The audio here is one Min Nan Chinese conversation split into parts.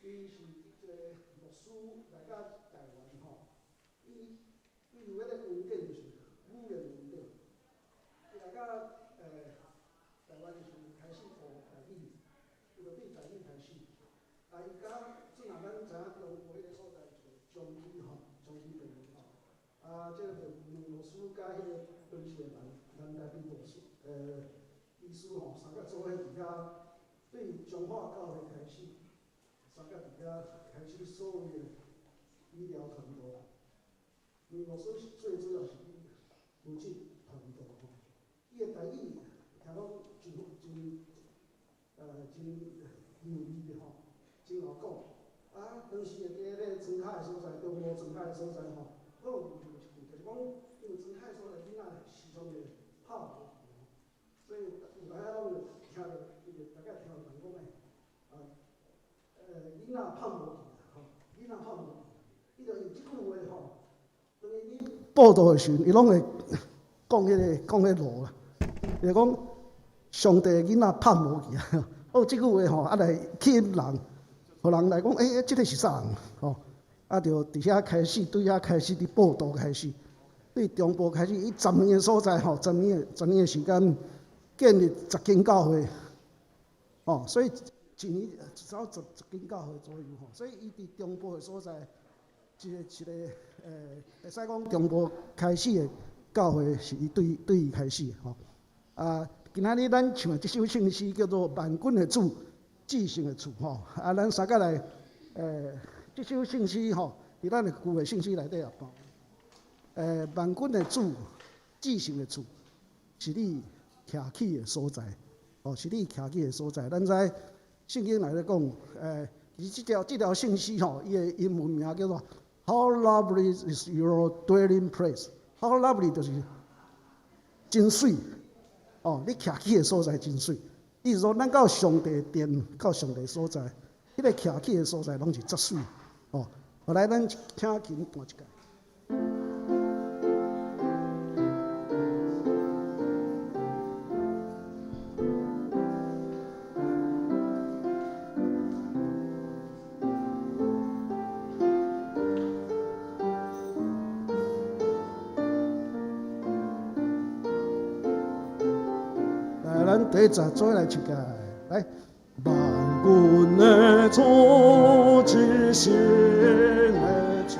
伊是一个牧師來到台灣吼，伊有彼個恩典，就是語言恩典。伊來到台灣的時陣，開始學台語，伊就對台語開始。啊，伊佮這若咱知影中部彼個所在一個長期吼，長期病人吼。啊，這個就吳牧師佮彼個當時的南台牧師，醫師吼，三個做伙佇遐，對彰化教會開始，三個佇遐開始所有的醫療傳道啦。吳牧師是最主要是負責傳道吼，伊的台語聽講真真真流利的吼，真會講。啊，當時佇彼個莊跤的所在，中部莊跤的所在吼，閣有問一句，就是講，因為莊跤的所在囡仔時常會拍無去吼，所以有當仔攏會聽著，伊就大概聽著人講的，啊，囡仔拍無去啦吼，囡仔拍無去，伊就用這句話吼，當伊報道的時陣，伊攏會講彼個講彼路啦，伊就講上帝的囡仔拍無去啊，哦，這句話吼，啊來吸引人，予人來講，欸，這個是啥人？吼，啊，就佇遐開始，對遐開始佇報道開始，對中部開始，伊十年的所在吼，十年的時間建立十間教會，吼，所以一年至少十間教會左右吼，所以伊佇中部的所在，一個，會使講中部開始的教會是伊對伊開始的吼。啊，今仔日咱唱的這首聖詩叫做《萬軍的主，至聖的厝》吼。啊，咱三個來，這首聖詩吼，佇咱的舊的聖詩內底也包。萬軍的主，至聖的厝，是你徛起的所在，哦，是你徛起的所在。咱知聖經內底講，其實這條聖詩吼，伊的英文名叫做 How lovely is your dwelling place？How lovely 就是真媠，哦，你徛起的所在真媠。意思說，咱到上帝殿，到上帝所在，彼個徛起的所在攏是足媠，哦。後來咱請琴彈一下。來，咱第一節做來唱起來，來。萬軍的主，至聖的厝，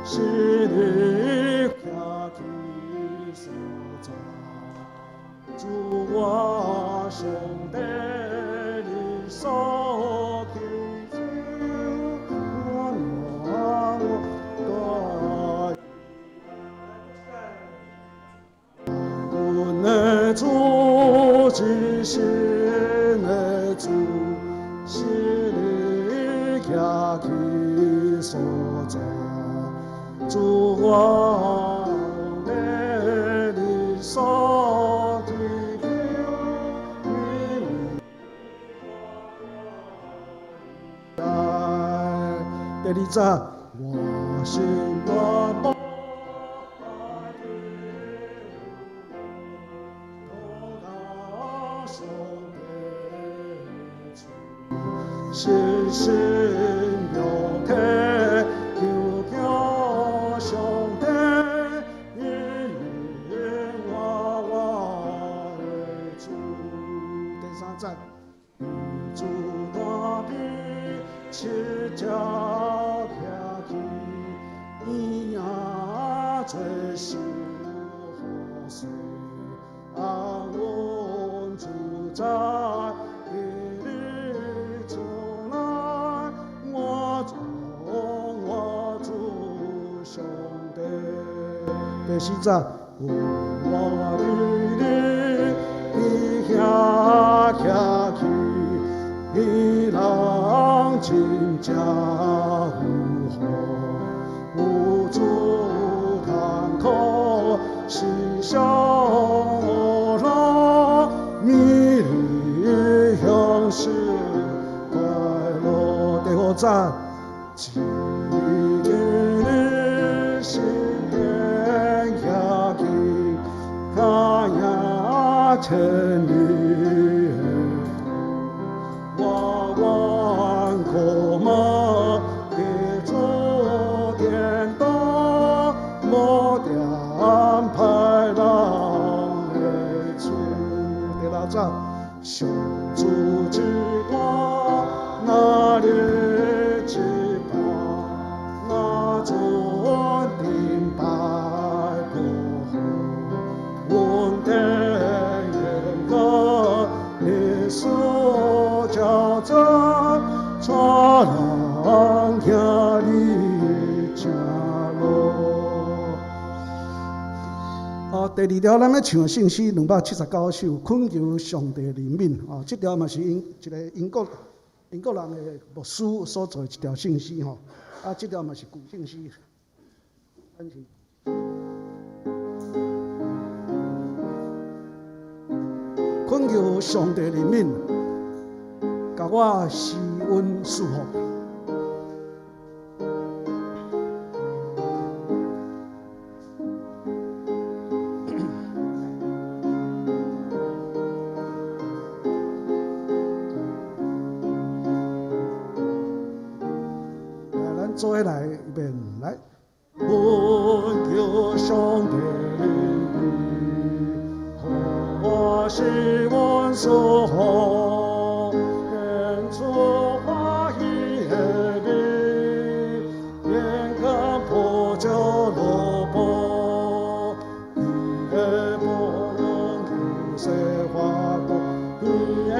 是你徛起所在。主我上帝，你所祈求，我我萬軍的主，至聖的厝，是你徛起所在。主我上帝，你所祈求，來，第二節，我心願望到上帝厝，信心表體，求求上帝，引領我我的主。第三節，主大比七腳徛起，伊也做修好事，安穩住在你厝內，我主我主上帝。第四節，我佇你遐徛起，彼人真正有福，有主通靠，是上樂，美麗享受快樂。第五節，只見你聖殿徛起，他也千里。我願渴慕節，上主之大，那日之大，那尊顶拜不阮的严格，你所教者，带人行你正路。啊，第二條咱欲唱的聖詩279首，懇求上帝憐憫。啊，這條嘛是英一个英國人的牧師所做的一條聖詩吼。啊，這條嘛是舊聖詩。咱是懇求上帝憐憫，共我施恩賜福。來，咱做伙來一遍，來。懇求上帝憐憫，予我施恩賜福，顯出歡喜的面，眼看破舊蘿蔔，伊會保養救世花朵，伊會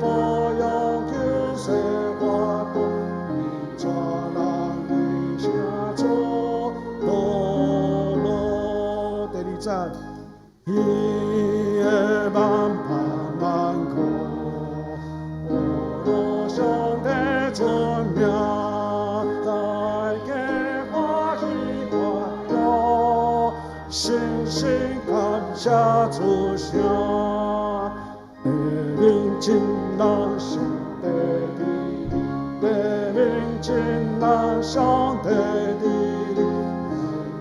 保養救世花朵，伊帶人去城道路。第二節，伊會萬盼萬苦，阿羅上帝尊名，大家歡喜快樂，心心感謝主聲，地面真人上帝的，地面真人上帝的，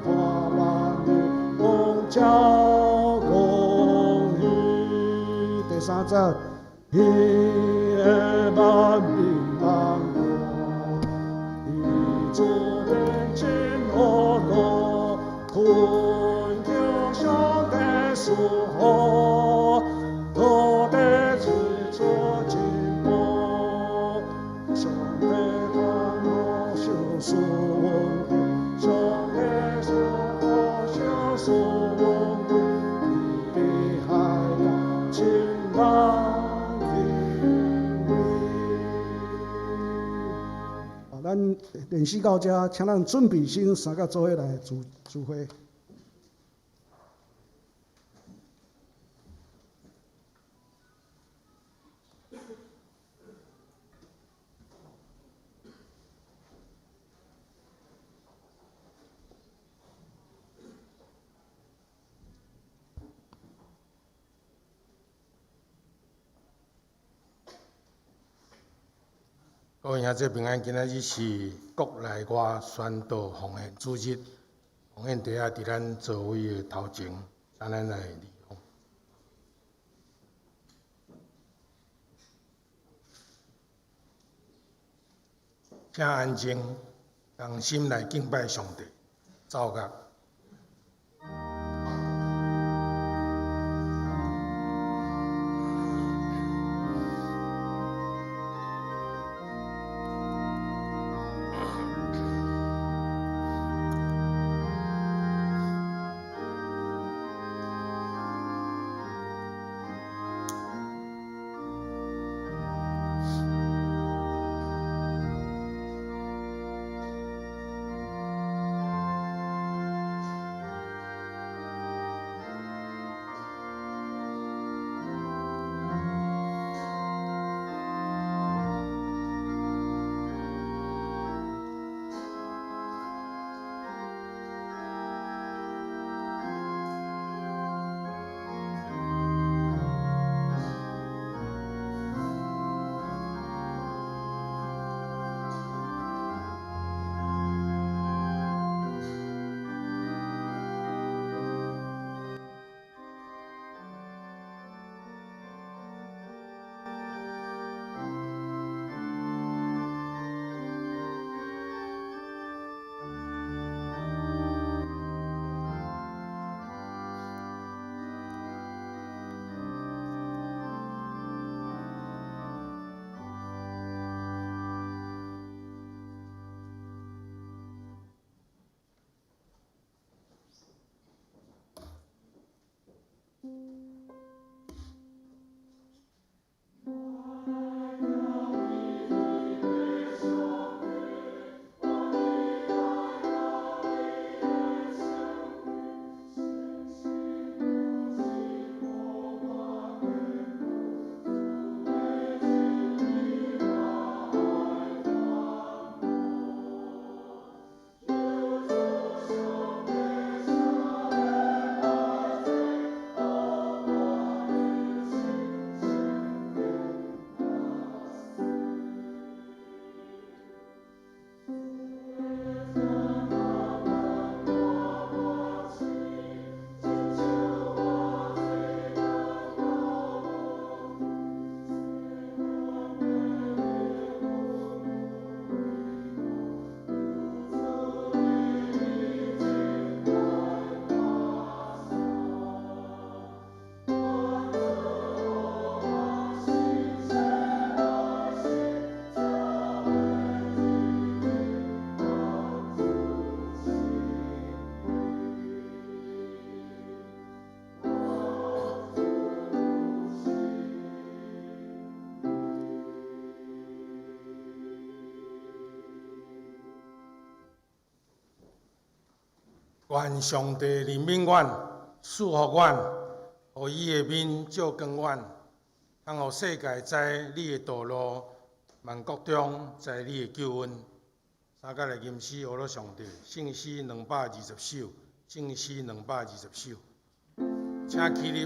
看萬民王朝公義。第三節，伊會萬民萬國，伊主面真阿羅，懇求上帝賜福，土地日出進步，上帝看我受賜恩惠，上帝賜我受賜恩惠，伊比海角親人敬畏。好，咱練習到這，請咱準備生三個做伙來聚聚會。各位兄弟平安，今仔日是國內外宣道奉獻主日，奉獻袋仔佇咱座位的頭前，請咱來利用。請安靜，同心來敬拜上帝，奏樂。願上帝憐憫阮，賜福阮，予伊的面照光阮，通予世界知你的道路，萬國中知你的救恩。三甲來吟詩學樂上帝，聖詩220首，聖詩220首，請起立。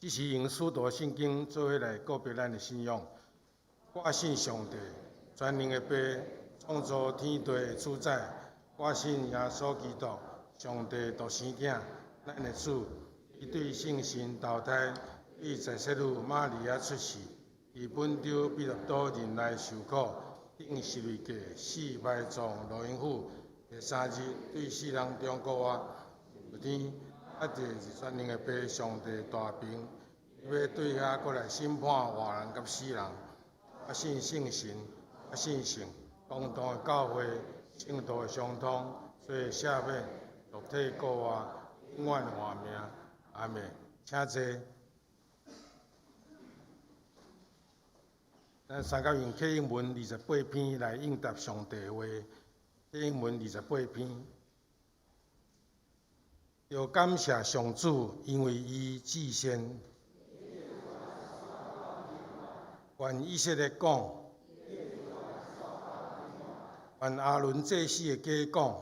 這是用使徒信經做伙來告別咱的信仰。我信上帝，全能的父，創造天地的主宰。我信耶穌基督，上帝獨生囝，咱的主。伊對聖神投胎，對在洗女瑪利亞出世，佇本丟彼拉多忍耐受苦，釘十字架，死埋葬落陰府。第三日對死人中復活，入天，啊，坐佇全能的父上帝大爿。伊欲對遐閣來審判活人佮死人。我信聖神，我信聖公同的教會，聖徒的相通，罪的赦免，肉體復活，永遠活命。阿們，請坐。咱三甲用啟應文28篇來應答上帝話。啟應文二十八篇，著感謝上主，因為伊至善。願以色列講，願亞倫祭司的家講，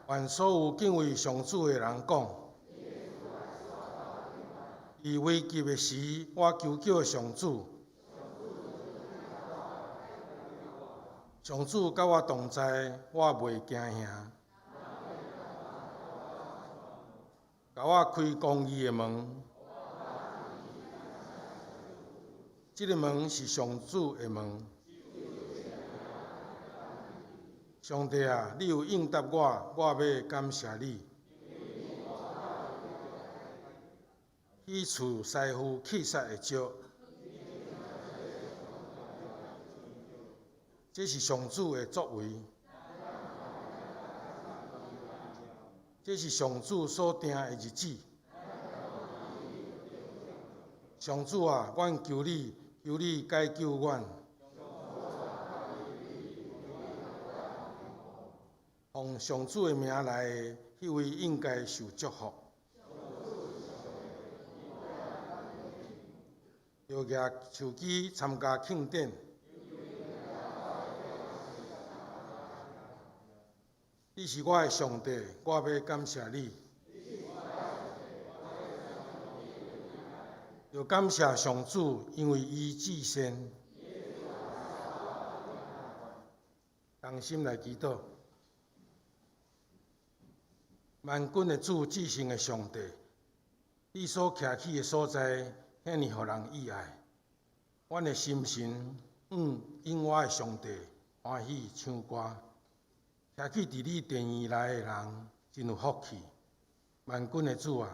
願所有敬畏上主的人講。佇危急的時，我求叫上主，上主佮我同在，我袂驚嚇。共我開公義的門。這个門是上主的門。上帝啊，你有應答我，我欲感謝你。彼處師傅棄殺的石，這是上主的作為，這是上主所定的日子。上主啊，阮求你，求你解救阮。奉上主的名來的，彼位應該受祝福。著舉手機參加慶典。你是我的上帝，我欲感謝你。著感謝上主，因為伊至善。同心來祈禱。萬軍的主，至聖的上帝，你所徛起的所在，遐爾予人意愛。阮的心神，因我的上帝歡喜唱歌。徛起佇你殿院內的人，真有福氣。萬軍的主啊，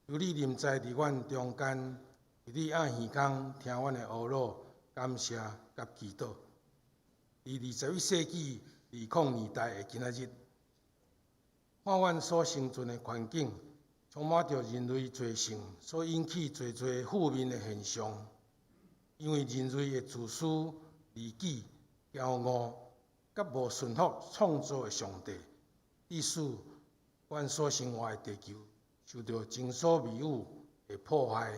求你臨在佇阮中間，佇你暗耳空聽阮的呼嚕、感謝佮祈禱。佇21世紀20年代的今仔日，看阮所生存的環境，充滿著人類罪性所引起濟濟負面的現象。因為人類的自私、利己、驕傲，佮無順服創造的上帝，致使阮所生活的地球受著前所未有的破壞。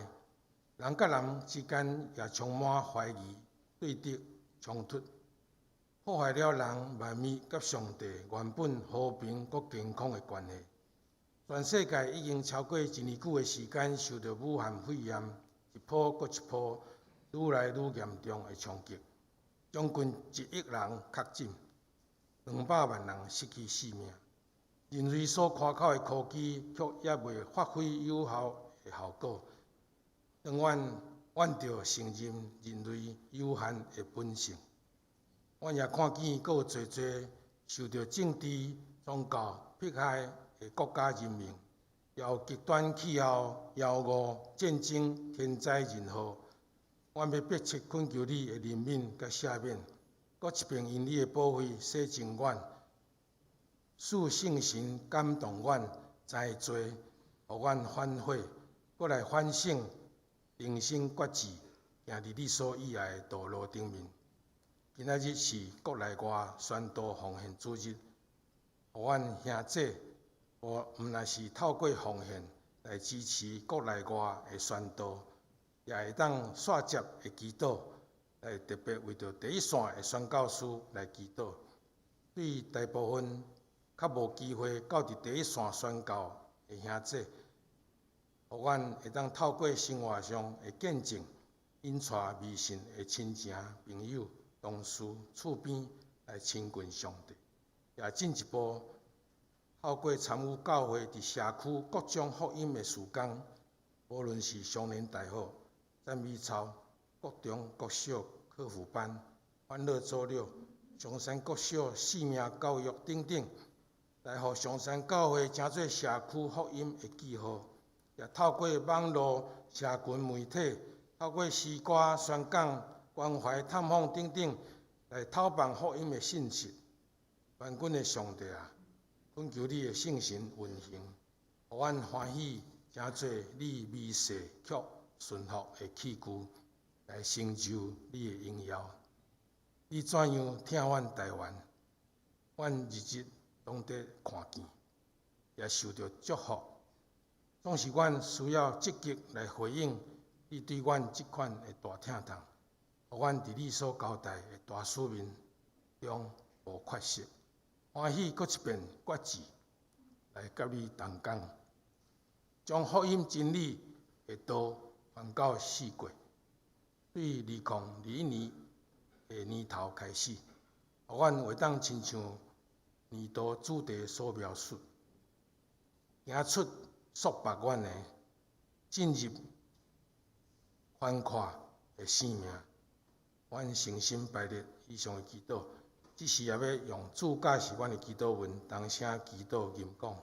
人佮人之間也充滿懷疑、對立、衝突，破壞了人萬物佮上帝原本和平閣健康的關係。全世界已經超過一年久的時間，受著武漢肺炎一波閣一波愈來愈嚴重的衝擊，將近1億人確診，200萬人失去性命。人類所誇口的科技，卻猶未發揮有效的效果。當阮阮著承認人類有限的本性，阮也看見閣有濟濟受著政治、宗教迫害的國家人民，也有極端氣候、妖惡、戰爭、天災人禍。阮欲迫切懇求你的憐憫佮赦免，閣一遍用你的寶血洗淨阮，賜聖神感動阮知罪，予阮反悔，閣來反省，重新決志，行佇你所喜愛的道路頂面。今仔日是國內外宣道奉獻主日，予阮兄弟，無毋但是透過奉獻來支持國內外的宣道，也會當煞接的祈禱，來特別為著第一線的宣教師來祈禱。對大部分較無機會到佇第一線宣教的兄弟，予阮會當透過生活上的見證，引帶未信的親情、朋友、同事、厝邊來親近上帝，也進一步透過參與教會佇社區各種福音的事工，無論是少年大學、讚美操、國中、國小課輔班、歡樂週六、松山國小生命教育等等，來予松山教會成做社區福音的記號，也透過網路、社群媒體，透過詩歌宣講、關懷探訪等等，來透放福音的信息。萬軍的上帝啊，懇求你的聖神運行，予阮歡喜成做你微細卻順服的器具，來成就你的榮耀。你怎樣疼阮台灣，阮日日攏佇看見，也受著祝福。總是阮需要積極來回應你對阮這款的大疼痛，予阮佇你所交代的大使命中無缺失。歡喜閣一遍決志來佮你同工，將福音真理的道傳到四國。對2021年的年頭開始，予阮會當親像年度主題所描述，行出束縛阮的，進入寬闊的生命。阮誠心拜列以上的祈禱，這時也欲用主教示阮的祈禱文，同聲祈禱吟講。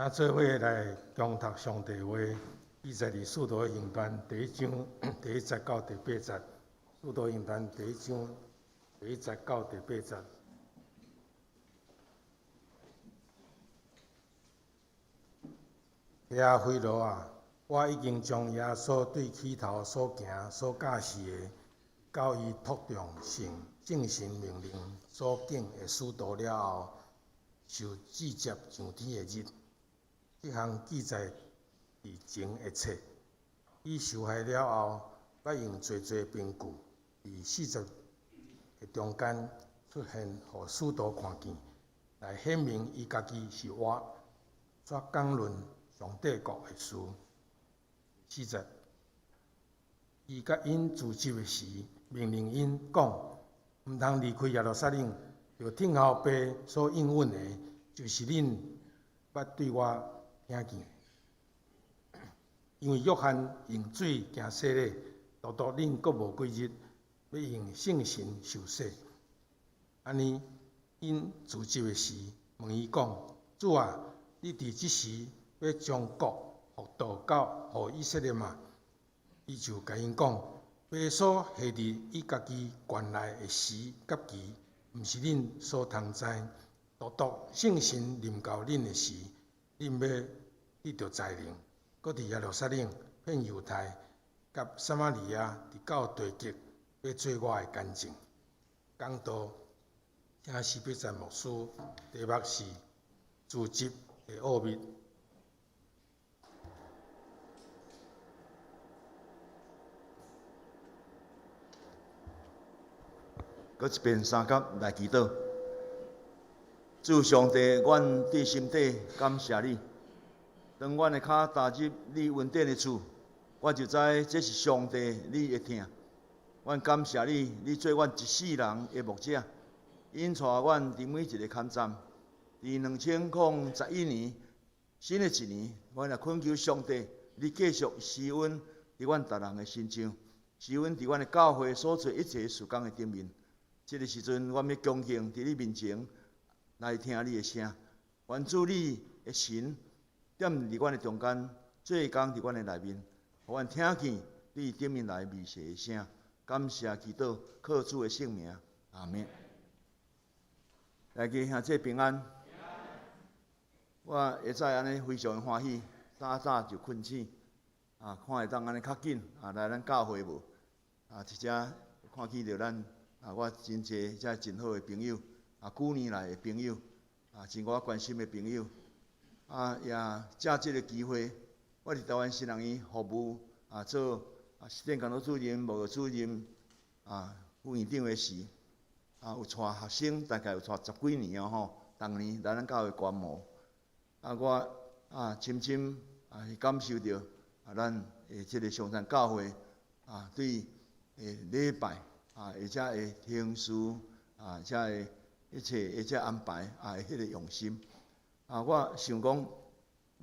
請做伙來恭讀上帝話，記載佇《使徒行傳》第一章第一節到第八節，《使徒行傳》第一章第一節到第八節。提阿非羅啊，我已經將耶穌對起頭所行所教示的，交伊託眾聖眾神命令所揀的使徒了後，受至接上天的日，這項記載佇前的冊。伊受害了後，捌用濟濟憑據，佇40的中間出現，予使徒看見，來顯明伊家己是活，煞講論上帝國的事。四節，伊佮𪜶聚集的時，命令𪜶講，毋通離開耶路撒冷，著等候爸所應允的，就是恁捌對我聽見的。因為約翰用水行洗禮，獨獨恁閣無幾日，欲用聖神受洗。按呢，𪜶聚集的時，問伊講：主啊，你佇這時欲將國復倒到予以色列嗎？伊就共𪜶講：爸所下佇伊家己權內的時佮期，毋是恁所通知。獨獨聖神臨到恁的時，恁欲得著才能，閣佇耶路撒冷、遍猶太、佮撒瑪利亞，直到地極，欲做我的見證。講道，請施比贊牧師，題目是辭職的奧秘。閣一遍相佮來祈禱。主上帝，阮佇心底感謝你。當阮的跤踏入你恩典的厝，我就知這是上帝你的疼。阮感謝你，你做阮一世人的牧者，引帶阮佇每一个坎站。佇2011年新的一年，阮也懇求上帝，你繼續施恩佇阮逐人的身上，施恩佇阮的教會所做一切事工的頂面。這个時陣，阮欲恭敬佇你面前來聽你的聲，願主你的神踮佇阮的中間，做工佇阮的內面，予阮聽見你頂面來微細的聲。感謝祈禱，靠主的聖名，阿們。來，各位兄弟平安。我下早按呢非常的歡喜，早早就睏醒，啊，看會當按呢較緊啊來咱教會無？啊，一隻看見著咱啊，我真濟遮真好的朋友，啊，舊年來的朋友，啊，真我關心的朋友，啊，也藉這个機會，我佇台灣神學院服務啊，做啊，行政講道主任、幕主任啊，副院長的時，啊，有帶學生，大概有帶十幾年哦吼，逐年來咱教會觀摩，啊，我啊，深深啊感受著啊，咱的這个松山教會啊，對禮拜啊，而且會程序啊，而且會一切而且安排啊，彼个用心啊，我想講，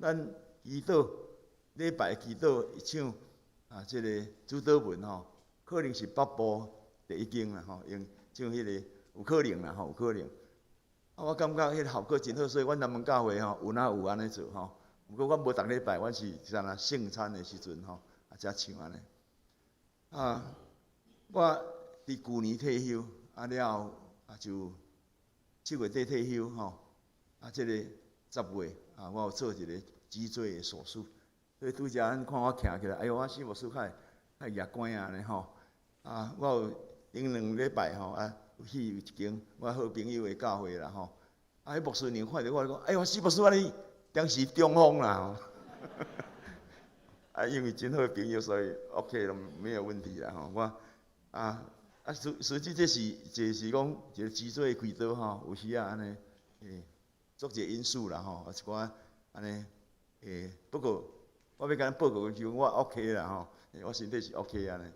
咱祈禱禮拜祈禱唱啊，這个主禱文吼，可能是北部第一間啦吼，用唱彼个有可能啦吼，有可能。啊，我感覺彼个效果真好，所以阮南門教會吼有哪有按呢做吼。毋過阮無逐禮拜，阮是啥若聖餐的時陣吼，啊才唱按呢。啊，我佇舊年退休，啊了後啊就7月底退休吼，啊這个10月啊，我有做一个脊椎的手術，所以拄才恁看我徛起來，哎喲，我施牧師較會較會舉竿仔按呢吼，啊，我有頂兩禮拜吼啊，有去一間我好朋友的教會啦吼，啊，彼牧師娘看著我講，哎喲，施牧師啊你當時中風啦吼，啊，因為真好的朋友，所以 OK 攏沒有問題啦吼，我啊啊實實際這是就是講一個脊椎的開刀吼，有時啊按呢，欸，足濟因素啦吼，啊一寡按呢，欸，不過我欲共恁報告就是我 OK 啦吼，我身體是 OK 按呢，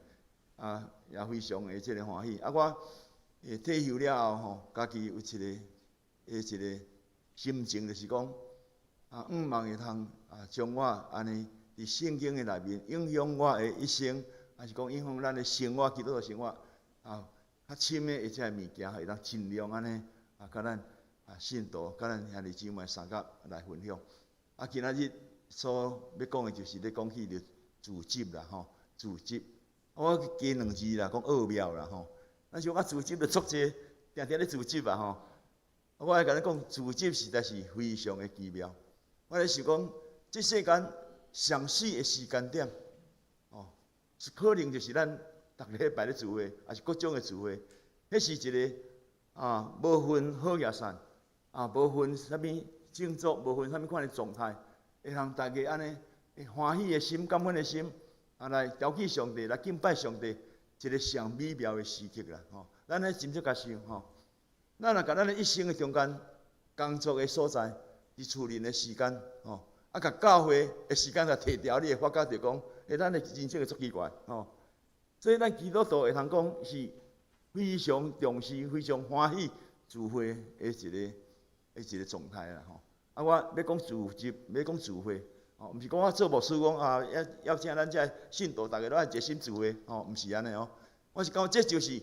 啊也非常的這个歡喜。啊我欸退休了後吼，家己有一個的一個心情，就是講啊，向望會通啊，將我按呢佇聖經的內面影響我的一生，抑是講影響咱的生活、基督徒生活啊，較深的一些物件，會當盡量按呢啊，佮咱啊信徒、佮咱兄弟姊妹相佮來分享。啊，啊，今仔日所欲講的就是咧講起著聚集啦吼，聚集。我加兩字啦，講奧妙啦吼。咱想啊，聚集就足濟，定定咧聚集啊吼。我愛共你講，聚集實在是非常的奇妙。我咧想講，這世間上水的時間點，哦，是可能就是咱逐禮拜咧聚會，抑是各種的聚會，彼是一个啊，無分好野散，啊，無分啥物種族，無分啥物款的狀態，會通大家按呢歡喜的心、感恩的心，啊，來調起上帝，來敬拜上帝，一个上美妙的時刻啦，吼。咱咧真少共想吼。咱若共咱的一生的中間工作的所在，佇厝裡的時間，吼，啊，共教會的時間共提調，你會發覺著講，欸，咱的人生會足奇怪，吼。所以咱基督徒會通講是非常重視、非常歡喜聚會的一個狀態啦，吼。啊，我欲講聚集，欲講聚會，吼，毋是講我做牧師講啊，要邀請咱遮信徒逐个攏愛熱心聚會，吼，毋是按呢哦。我是感覺這就是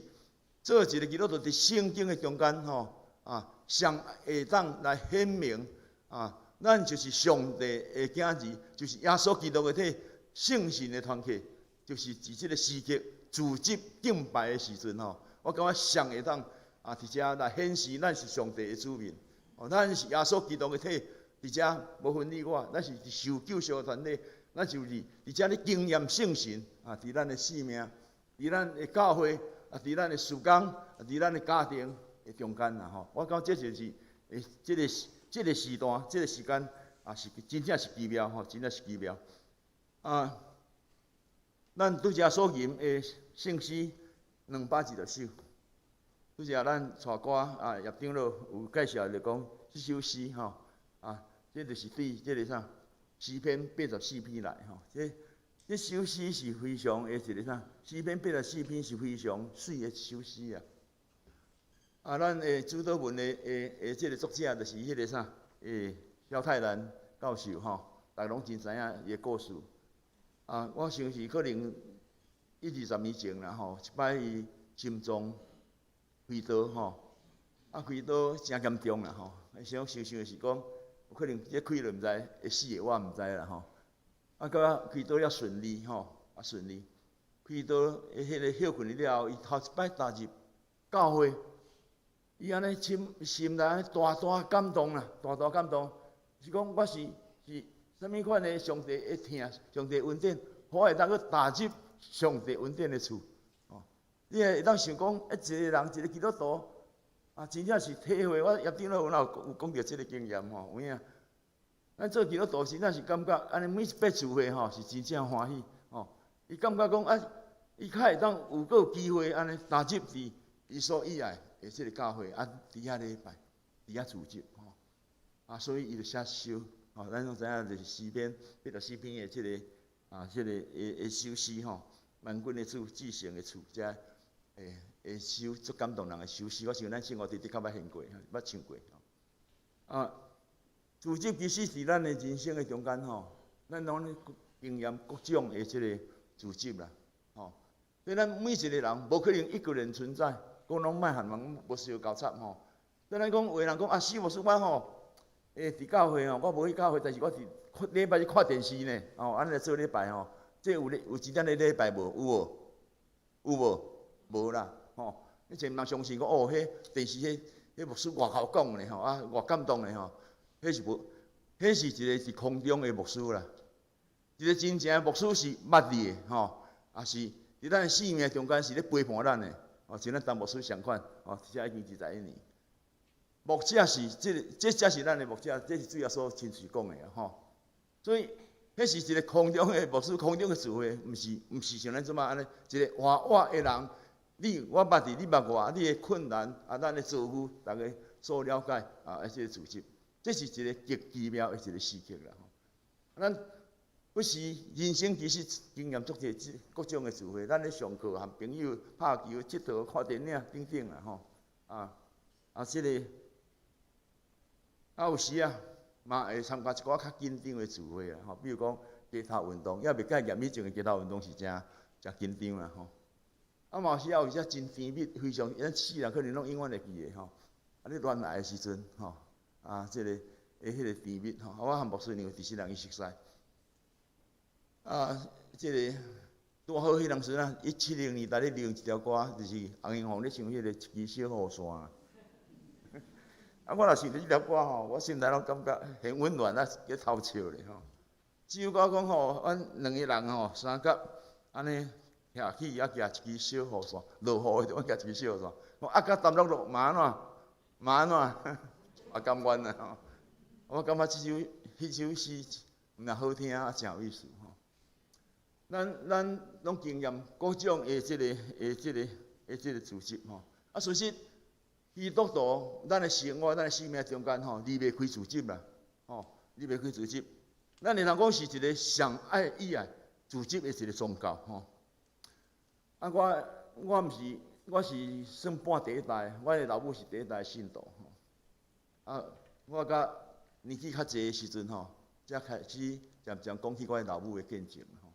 做一個基督徒佇聖經的中間，吼，啊，上會當來顯明啊，咱就是上帝的囝兒，就是耶穌基督的體，聖神的團契，就是佇這个時刻聚集敬拜的時陣吼，我感覺上會當啊，佇遮來顯示咱是上帝的子民，哦，咱是耶穌基督的體，佇遮無分你我，咱是受救贖的團體，咱就是佇遮咧經驗聖神啊，佇咱的生命，佇咱的教會，啊，佇咱的事工，啊，佇咱的家庭的中間啦吼。我感覺這就是欸，這個時段，這個時間啊，是真正是奇妙吼，真正是奇妙。啊，咱拄才所吟的聖詩220首，拄才咱帶歌啊葉長老有介紹就講這首詩吼，啊，這就是對這个啥詩篇八十四篇來吼，這首詩是非常的一个啥？詩篇八十四篇是非常媠的一首詩啊。啊，咱的主禱文的這个作者就是彼个啥？蕭泰然教授吼，逐家攏真知影伊的故事。啊，我想是可能一二十年前啦吼，一擺伊心臟開刀吼，啊開刀誠嚴重啦吼，想想想是講，有可能這開了毋知會死的，我毋知啦吼。啊，閣開刀了順利吼，啊順利。開刀彼个歇睏了後，伊頭一擺踏入教會，伊按呢心心內按呢大大感動啦，大大感動。是講我是啥物款的上帝的疼，上帝恩典，我會當去踏入上帝恩典的厝。哦，你會當想講，一個人一個基督徒，啊，真正是體會我葉長老有有講著這个經驗吼，有影。咱做基督徒真正是感覺，按呢每一擺聚會吼，是真正歡喜吼。伊感覺講啊，伊較會當有閣有機會按呢踏入佇伊所喜愛的這个教會，啊，佇遐禮拜，佇遐聚集吼。啊，所以伊就寫首，吼，咱攏知影就是詩篇八十四篇的這个啊，這个的首詩吼，萬軍的主，至聖的厝，遮會首足感動人的首詩，我想咱生活佇的確捌現過，捌唱過。啊，聚集其實佇咱的人生的中間吼，咱攏咧經驗各種的這个聚集啦，吼。所以咱每一個人無可能一個人存在，講攏莫和人無需要交插吼。所以咱講有的人講啊，死無輸我吼，欸，佇教會吼，我無去教會，但是我佇禮拜日看電視呢，吼，按呢來做禮拜吼，這有咧有真正咧禮拜無？有無？有無？無啦，吼！你真毋通相信講哦，彼電視彼牧師偌姣講咧吼，啊偌感動咧吼，彼是無，彼是一个佇空中的牧師啦。一個真正的牧師是捌你的吼，也是佇咱的生命中間是咧陪伴咱的，哦，像咱陳牧師仝款，哦，這已經二十一年。牧者是這个，這才是咱的牧者，這是主耶穌親自講的吼。所以，彼是一个空中的牧師，空中的聚會，毋是像咱這擺按呢，一个活活的人。你我捌你，你捌我，你的困難啊，咱的遭遇，逐家所了解啊，這个組織，這是一个極奇妙的一個時刻啦。咱不時人生其實經驗足濟各種的聚會，咱咧上課和朋友拍球、𨑨迌、看電影等等啦吼。啊啊，這个啊有時啊，嘛會參加一寡較緊張的聚會啊，吼，比如講街頭運動，猶未蓋嚴以前的街頭運動是誠誠緊張啦吼。啊，嘛是也有時真甜蜜，非常咱世人可能攏永遠會記得吼。啊，你戀愛的時陣吼，啊，這个的彼个甜蜜吼。我和牧師娘佇新人院熟似。啊，這个拄好彼當時啊，170年代咧流行一條歌，就是洪英鳳咧唱彼個一支小雨傘。啊，我若想著這條歌吼，我心內攏感覺很溫暖啊，咧偷笑咧吼。只有我講吼，阮兩个人吼，相佮按呢徛起啊，舉一支小雨傘，落雨的時陣舉一支小雨傘，講啊，佮澹漉漉嘛按怎？嘛按怎？啊，甘願啊吼。我感覺這首、彼首詩毋但好聽，啊，誠有意思吼。咱攏經驗各種的這個、的這個、的這個組織吼。啊，事實基督徒，咱的生活、咱的生命中間吼，離袂開組織啦，吼，離袂開組織。咱會當講是一个上愛喜愛組織的一个宗教吼。啊，我毋是，我是算半第一代，我的老母是第一代信徒吼。啊，我佮年紀較濟的時陣吼，才開始漸漸講起我的老母的見證吼。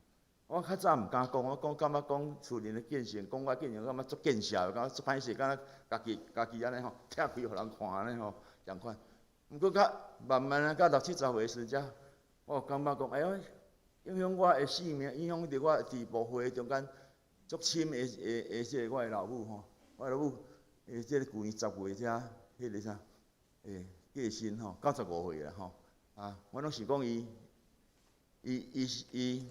我較早毋敢講，我講感覺講厝裡的見證，講我見證，感覺足見笑，感覺足歹勢，敢若家己家己按呢吼，拆開予人看按呢吼，仝款。毋過較慢慢啊，到六七十歲時才，我有感覺講，哎喲，影響我的性命，影響著我佇牧會中間足深的的的這个我的老母吼，我的老母的這个舊年10月才彼个啥，會過身吼，95歲啦吼。啊，我攏想講伊，伊伊伊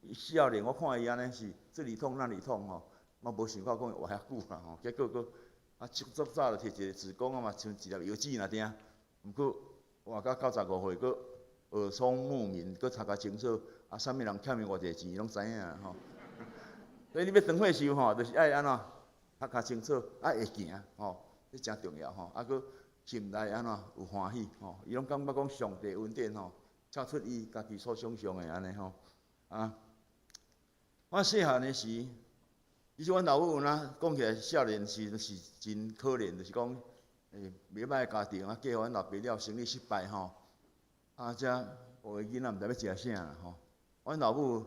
伊少年，我看伊按呢是這裡痛那裡痛吼，嘛無想到講會活遐久啦吼，結果閣啊足足早就提一個子宮啊嘛，像一粒藥子爾定，毋過活到95歲閣耳聰目明，閣讀較清楚，啊，啥物人欠伊偌濟錢，伊攏知影吼。所以你欲長歲壽吼，就是愛按怎讀較清楚，啊會行吼，這誠重要吼。啊，閣心內按怎有歡喜吼，伊攏感覺講上帝恩典吼，超出伊家己所想像的按呢吼。啊，我細漢的時，其實阮老母若講起來，少年時是真可憐，就是講，袂䆀家庭啊，嫁予阮老爸了，生意失敗吼。啊，這五个囡仔毋知欲食啥啦吼。阮老母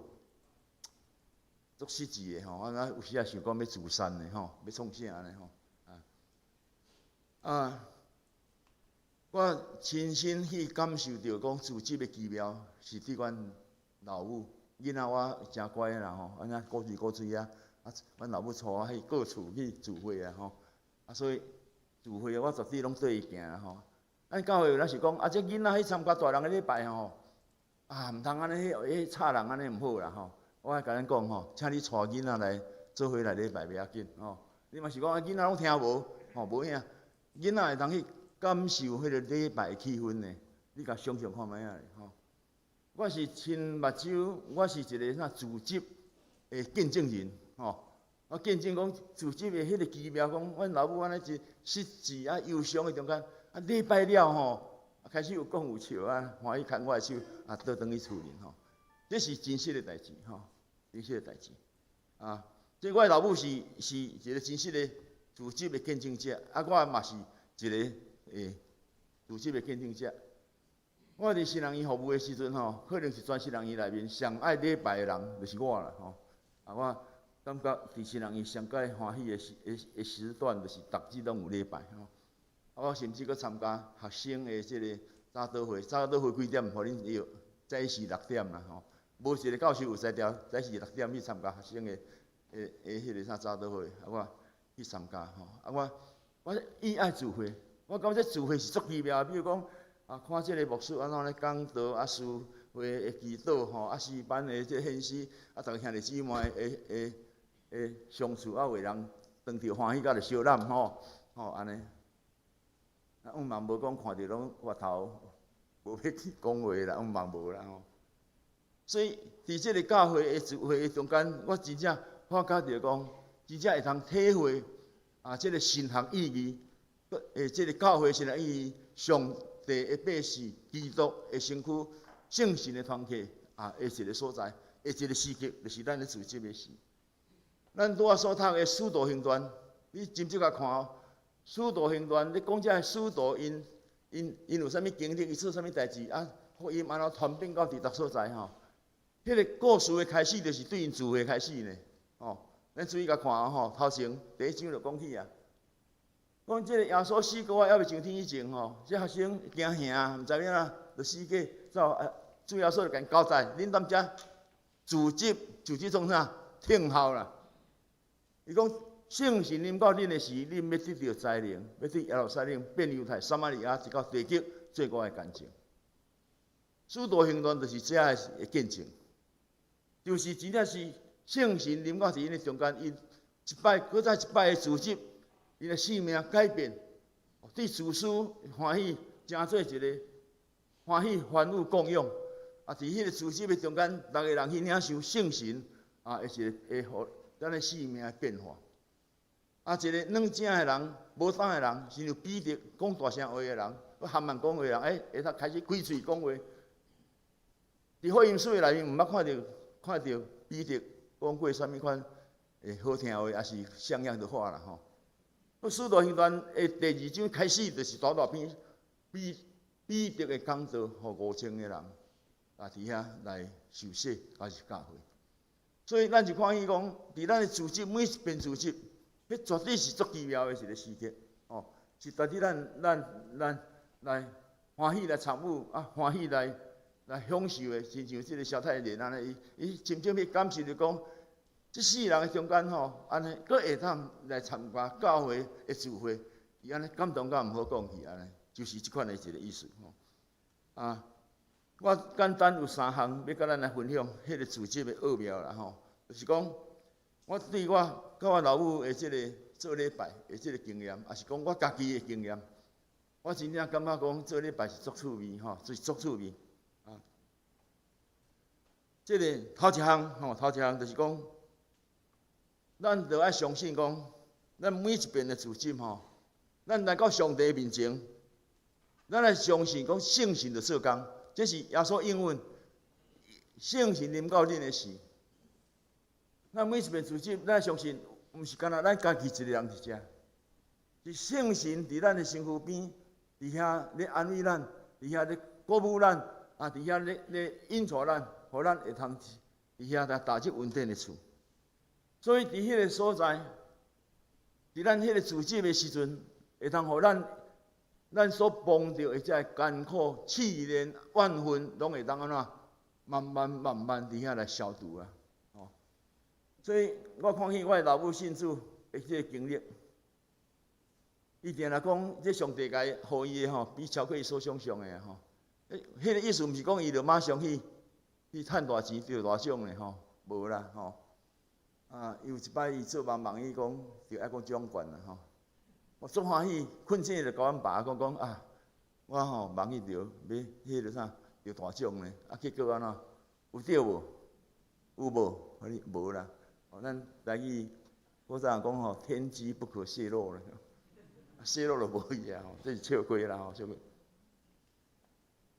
足失志的吼，我有時也想講欲自殺的吼，欲創啥按呢吼。啊，啊，我親身去感受著講組織的奇妙，是對阮老母囡仔我誠乖啦吼，按呢古錐古錐啊，啊，阮老母帶我去各處去聚會啊吼，啊，所以聚會我絕對攏綴伊行啦吼。咱教會有陣是講，啊，這囡仔去參加大人的禮拜吼，啊，毋通按呢去去吵人按呢毋好啦吼。我愛共恁講吼，請你帶囡仔來做伙來禮拜袂要緊吼。你嘛是講啊，囡仔攏聽無吼，無影，囡仔會當去感受彼个禮拜的氣氛呢？你共想象看覓仔咧吼。我是親目睭，我是一个啥組織的見證人吼。我見證講組織的彼个奇妙，講阮老母按呢一失志啊憂傷的中間，啊禮拜了吼，開始有講有笑啊，歡喜牽我的手啊，倒轉去厝裡吼。這是真實的代誌吼，真實的代誌啊！這我的老母是是一個真實的組織的見證者，啊，我嘛是一個組織的見證者。我佇新人院服務的時陣吼，可能是全新人院內面上愛禮拜的人就是我啦吼。啊，我感覺佇新人院上蓋歡喜的時的的時段，就是逐日攏有禮拜吼。啊，我甚至閣參加學生的這个早禱會，早禱會幾點？予恁約早時6點啦吼。無一个教授有才調，早時6點去參加學生的的的彼个啥早禱會，啊，我去參加吼。啊，我我喜愛聚會，我感覺這聚會是足奇妙。比如講，啊，看這个牧師按怎咧講道，啊，司會的祈禱吼，啊，詩班的這個獻詩，啊，逐个兄弟姊妹的的的相處，啊，有的人當著歡喜甲著相攬吼，吼按呢。啊，毋嘛無講看著攏額頭無欲去講話啦，毋嘛無啦吼。所以，佇這个教會的聚會的中間，我真正發覺著講，真正會通體會啊，這个神學意義，這个教會神學意義，上帝的百姓，基督的身軀，聖神的團契啊，的一个所在，的一个時刻，就是咱咧組織的時。咱拄仔所讀的《使徒行傳》，你斟酌共看哦，《使徒行傳》你講這个使徒𪜶𪜶𪜶有啥物經歷，伊做啥物代誌啊？福音按怎傳遍到佇逐所在吼？彼个故事的開始，就是對𪜶聚會開始呢。吼，咱注意共看吼，頭前第一章就講起啊。講這个耶穌死閣猶未上天以前吼，這學生驚嚇，毋知影啦，就四界走啊。主耶穌就共𪜶交代，恁踮遮住職，住職創啥？聽候啦。伊講聖神臨到恁的時，恁欲得著才能，欲佇耶路撒冷、遍猶太、撒瑪利亞，直到地極，做我的見證。使徒行傳就是這的見證，就是真正是聖神臨到佇𪜶的中間，𪜶一擺閣再一擺的住職，𪜶的生命改變，對自私歡喜，成做一个歡喜凡物共用。啊，佇彼个住職的中間，逐个人去領受聖神，啊，會一个會予咱的生命變化。啊，一个軟正的人、無膽的人，親像彼得講大聲話的人，含慢講話的人，欸，會當開始開喙講話。佇福音書的內面，毋捌看著彼得講過啥物款會好聽話，抑是像樣的話啦吼。使徒行傳的第二章開始，就是大大篇彼得的講道，予5000個人啊，佇遐來受洗，抑是教會。所以咱就看見講，佇咱的組織每一遍組織，彼絕對是足奇妙的一个時刻，哦，是值得咱來歡喜來參與，啊，歡喜來享受的，親像這个蕭太蓮按呢，伊伊真正欲感受著講，這世人的中間吼，按呢閣會當來參加教會的聚會，伊按呢感動甲毋好講去按呢，就是這款的一个意思吼。啊，我簡單有三項欲佮咱來分享，彼个組織的奧妙啦吼，就是講，我對我佮我老母的這个做禮拜的這个經驗，抑是講我家己的經驗，我真正感覺講做禮拜是足趣味吼，是足趣味。啊，這个頭一項吼，頭一項就是講，咱著愛相信講，咱每一遍的組織吼，咱來到上帝面前，咱來相信講聖神就做工，這是耶穌應允，聖神臨到恁的時，咱每一遍組織，咱相信，毋是干焦咱家己一个人佇遮，是聖神佇咱的身軀邊，佇遐咧安慰咱，佇遐咧鼓舞咱，啊，佇遐咧引導咱，予咱會通佇遐來踏入恩典的厝。所以佇彼个所在，佇咱彼个組織的時陣，會通予咱所碰著的這个艱苦、試煉、怨恨，攏會當按怎慢慢慢慢佇遐來消除啊！哦，所以我看見我的老母信主的這个經歷，伊定定講，這上帝共伊予伊的吼，比超過伊所想像的吼。彼个意思毋是講伊就馬上去趁大錢得大獎的吼，無啦吼。啊，有一擺伊做夢夢，伊講著愛閣獎冠啦吼。我足歡喜，睏醒就共阮爸講講啊，我吼夢去著欲彼个啥得大獎呢，啊結果按怎？有得無？有無？無啦。哦，咱台語古早人講吼，天機不可泄露啦，泄露就無去啊吼，這是笑話啦吼，笑話。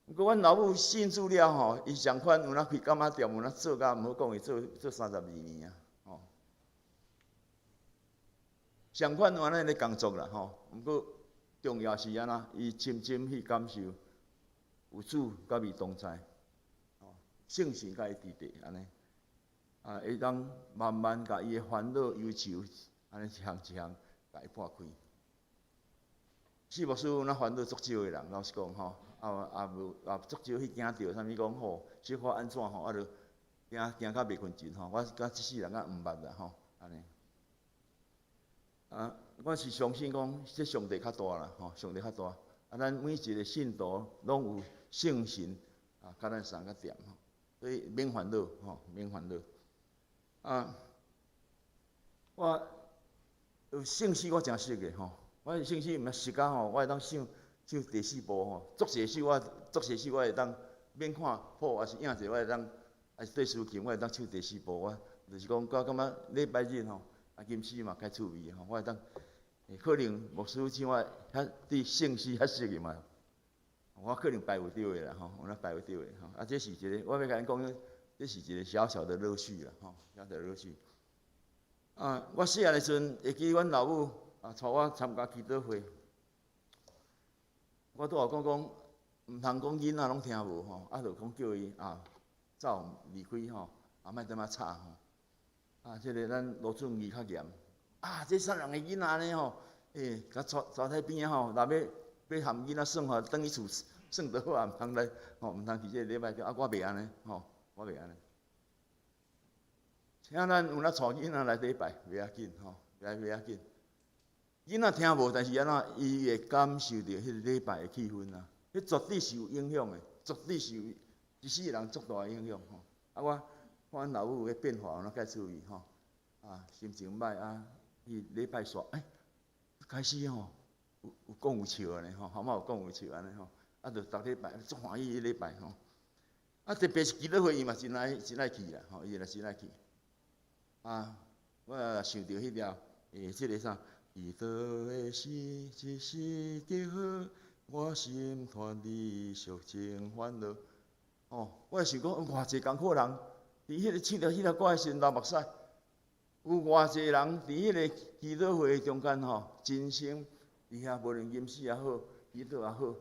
毋過阮老母信主了吼，伊仝款有哪開柑仔店，有哪做甲毋好講，伊做32年啊，吼。仝款有按呢咧工作啦吼，毋過重要是按怎，伊深深去感受有主佮伊同在，吼，聖神佮伊佇佇按呢，啊，會當慢慢共伊的煩惱憂愁，按呢一項一項共伊破開。四牧師有哪煩惱足少的人，老實講吼，啊啊無啊足少去驚著啥物講吼，小可按怎吼，啊就驚驚甲袂睏著吼，我佮這世人較毋捌啦吼，按呢。啊，我是相信講，這上帝較大啦，吼，上帝較大。啊，咱每一个信徒攏有聖神啊，佮咱相佮踮吼，所以免煩惱吼，免煩惱。啊，我有聖詩我誠熟的吼，我聖詩毋捌熟甲吼，我會當唱唱第四部吼，足濟首我足濟首我會當免看譜，抑是影者我會當，抑是對司琴我會當唱第四部。我就是講，我感覺禮拜日吼，啊，金詩嘛較趣味吼，我會當，可能牧師像我較對聖詩較熟的嘛，我可能排有對的啦吼，有哪排有對的吼，啊，這是一个，我欲共恁講，這是一个小小的樂趣啦吼，小小的樂趣。啊，我細漢的時陣會記阮老母啊，帶我參加祈禱會，我拄仔講講，毋通講囡仔攏聽無吼，啊，就講叫伊啊走離開吼，啊，莫踮遐吵吼。啊，這个咱羅俊義較嚴，啊，這啥人的囡仔呢吼？欸，共帶帶佇邊仔吼，若欲欲含囡仔耍吼，轉去厝耍就好啊，毋通來吼，毋通佇這個禮拜中。啊，我袂按呢，吼，我袂按呢。請咱有哪帶囡仔來禮拜，袂要緊吼，來袂要緊。囡仔聽無，但是按怎，伊會感受著彼個禮拜的氣氛啊，彼絕對是有影響的，絕對是有一世人足大的影響吼。啊，我看阮老母的變化，我較注意吼。啊，心情歹啊，去禮拜煞，欸，開始吼，有有講有笑按呢吼，好嘛有講有笑按呢吼，啊，就逐禮拜足歡喜彼禮拜吼。啊，特別是祈禱會，伊嘛真愛真愛去啦，吼，伊嘛真愛去。啊，我也想著彼條，欸，這个啥？祈禱的時，一時極好，我心脫離俗情煩惱。哦，我想講，偌濟艱苦人，佇彼个唱著彼條歌的時陣流目屎，有偌濟人佇彼个祈禱會中間吼，真心佇遐無論吟詩也好，祈禱也好，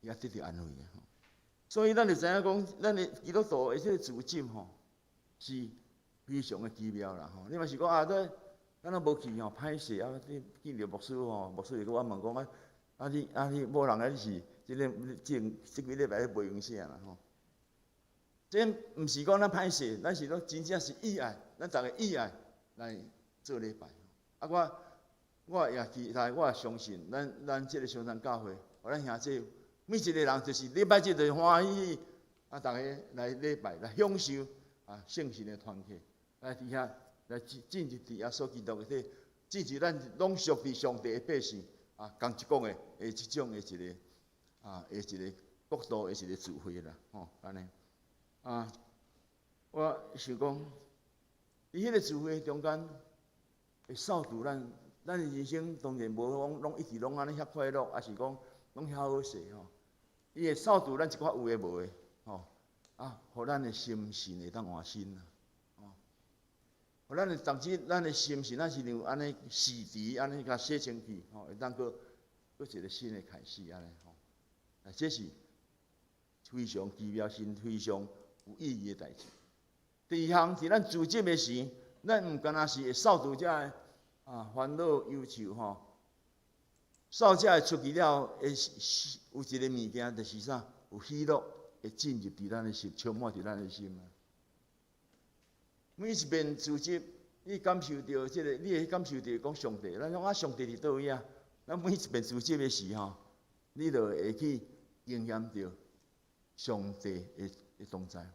伊也得著安慰的吼。所以咱就知影講，咱的基督徒的這个聚集吼，是非常的奇妙啦吼。你嘛是講啊，這敢若無去吼，歹勢啊！你見著牧師吼，牧師會閣我問講啊，啊你啊你某人啊你是這个這這幾禮拜咧袂閒啥啦吼？這毋是講咱歹勢，咱是講真正是意愛，咱逐个意愛來做禮拜。啊，我我也期待，我也相信，咱咱這个雙山教會，予咱兄弟每一个人就是禮拜日就歡喜，啊，逐个來禮拜來享受啊聖神的團契，來佇遐。來進進入佇耶穌基督的體，進入咱攏屬佇上帝的百姓啊，仝一國的的這種的一个啊，的一个國度的一个聚會啦，吼，按呢啊，我想講，佇彼个聚會中間，會掃除咱咱的人生，當然無講攏一直攏按呢遐快樂，抑是講攏遐好勢吼。伊會掃除咱一寡有的無的，吼，啊，予咱的心神會當換新啊。予咱的逐日，咱的心神，咱是像按呢洗滌，按呢共洗清氣，吼，會當閣閣一个新的開始按呢吼。啊，這是非常奇妙、是非常有意義的代誌。第二項，佇咱聚集的時，咱毋干焦是會掃除這个啊煩惱憂愁吼，掃這个出去了，會有一个物件，就是啥？有喜樂會進入佇咱的心，充滿佇咱的心啊。每一遍聚集，你感受著這个，你會感受著講上帝。咱講啊，上帝佇佗位啊？咱每一遍聚集的時吼，你就會去經驗著上帝的的同在，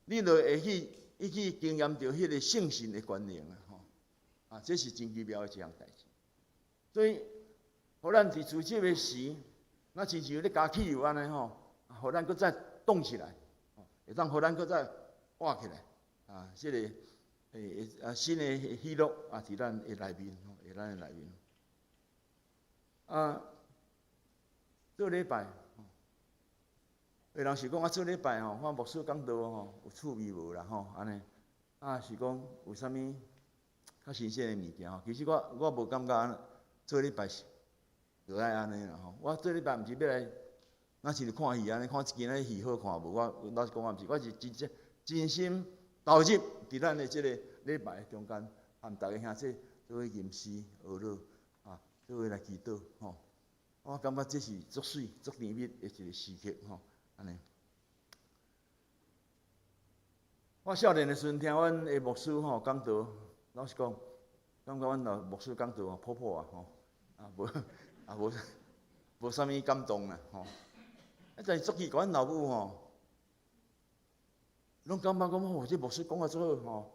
你就會去去經驗著彼個聖神的權能啊！吼，啊，這是真奇妙的一項代誌。所以，予咱佇聚集的時，若親像咧加汽油按呢吼，予咱閣再動起來，會當予咱閣再活起來。啊，這個欸啊新的喜樂啊，佇咱的內面，吼，佇咱的內面。啊，做禮拜，有人是講啊，做禮拜吼，看牧師講道吼，有趣味無啦吼，按呢，啊是講有啥物較新鮮的物件吼。其實我我無感覺做禮拜是就愛按呢啦吼。我做禮拜毋是欲來，若是看戲按呢，看今仔日戲好看無？我老實講，我毋是，我是真正真心投入佇咱的這个禮拜中間，和逐个兄弟做伙吟詩學樂啊，做伙來祈禱吼。我感覺這是足媠、足甜蜜的一个時刻吼，按呢。我少年的時陣聽阮的牧師吼講道，老實講，感覺阮老牧師講道吼普普啊吼，啊無啊無無啥物感動啦吼。啊，但是足奇怪，阮老母吼，攏感覺講哦，這牧師講啊足好吼，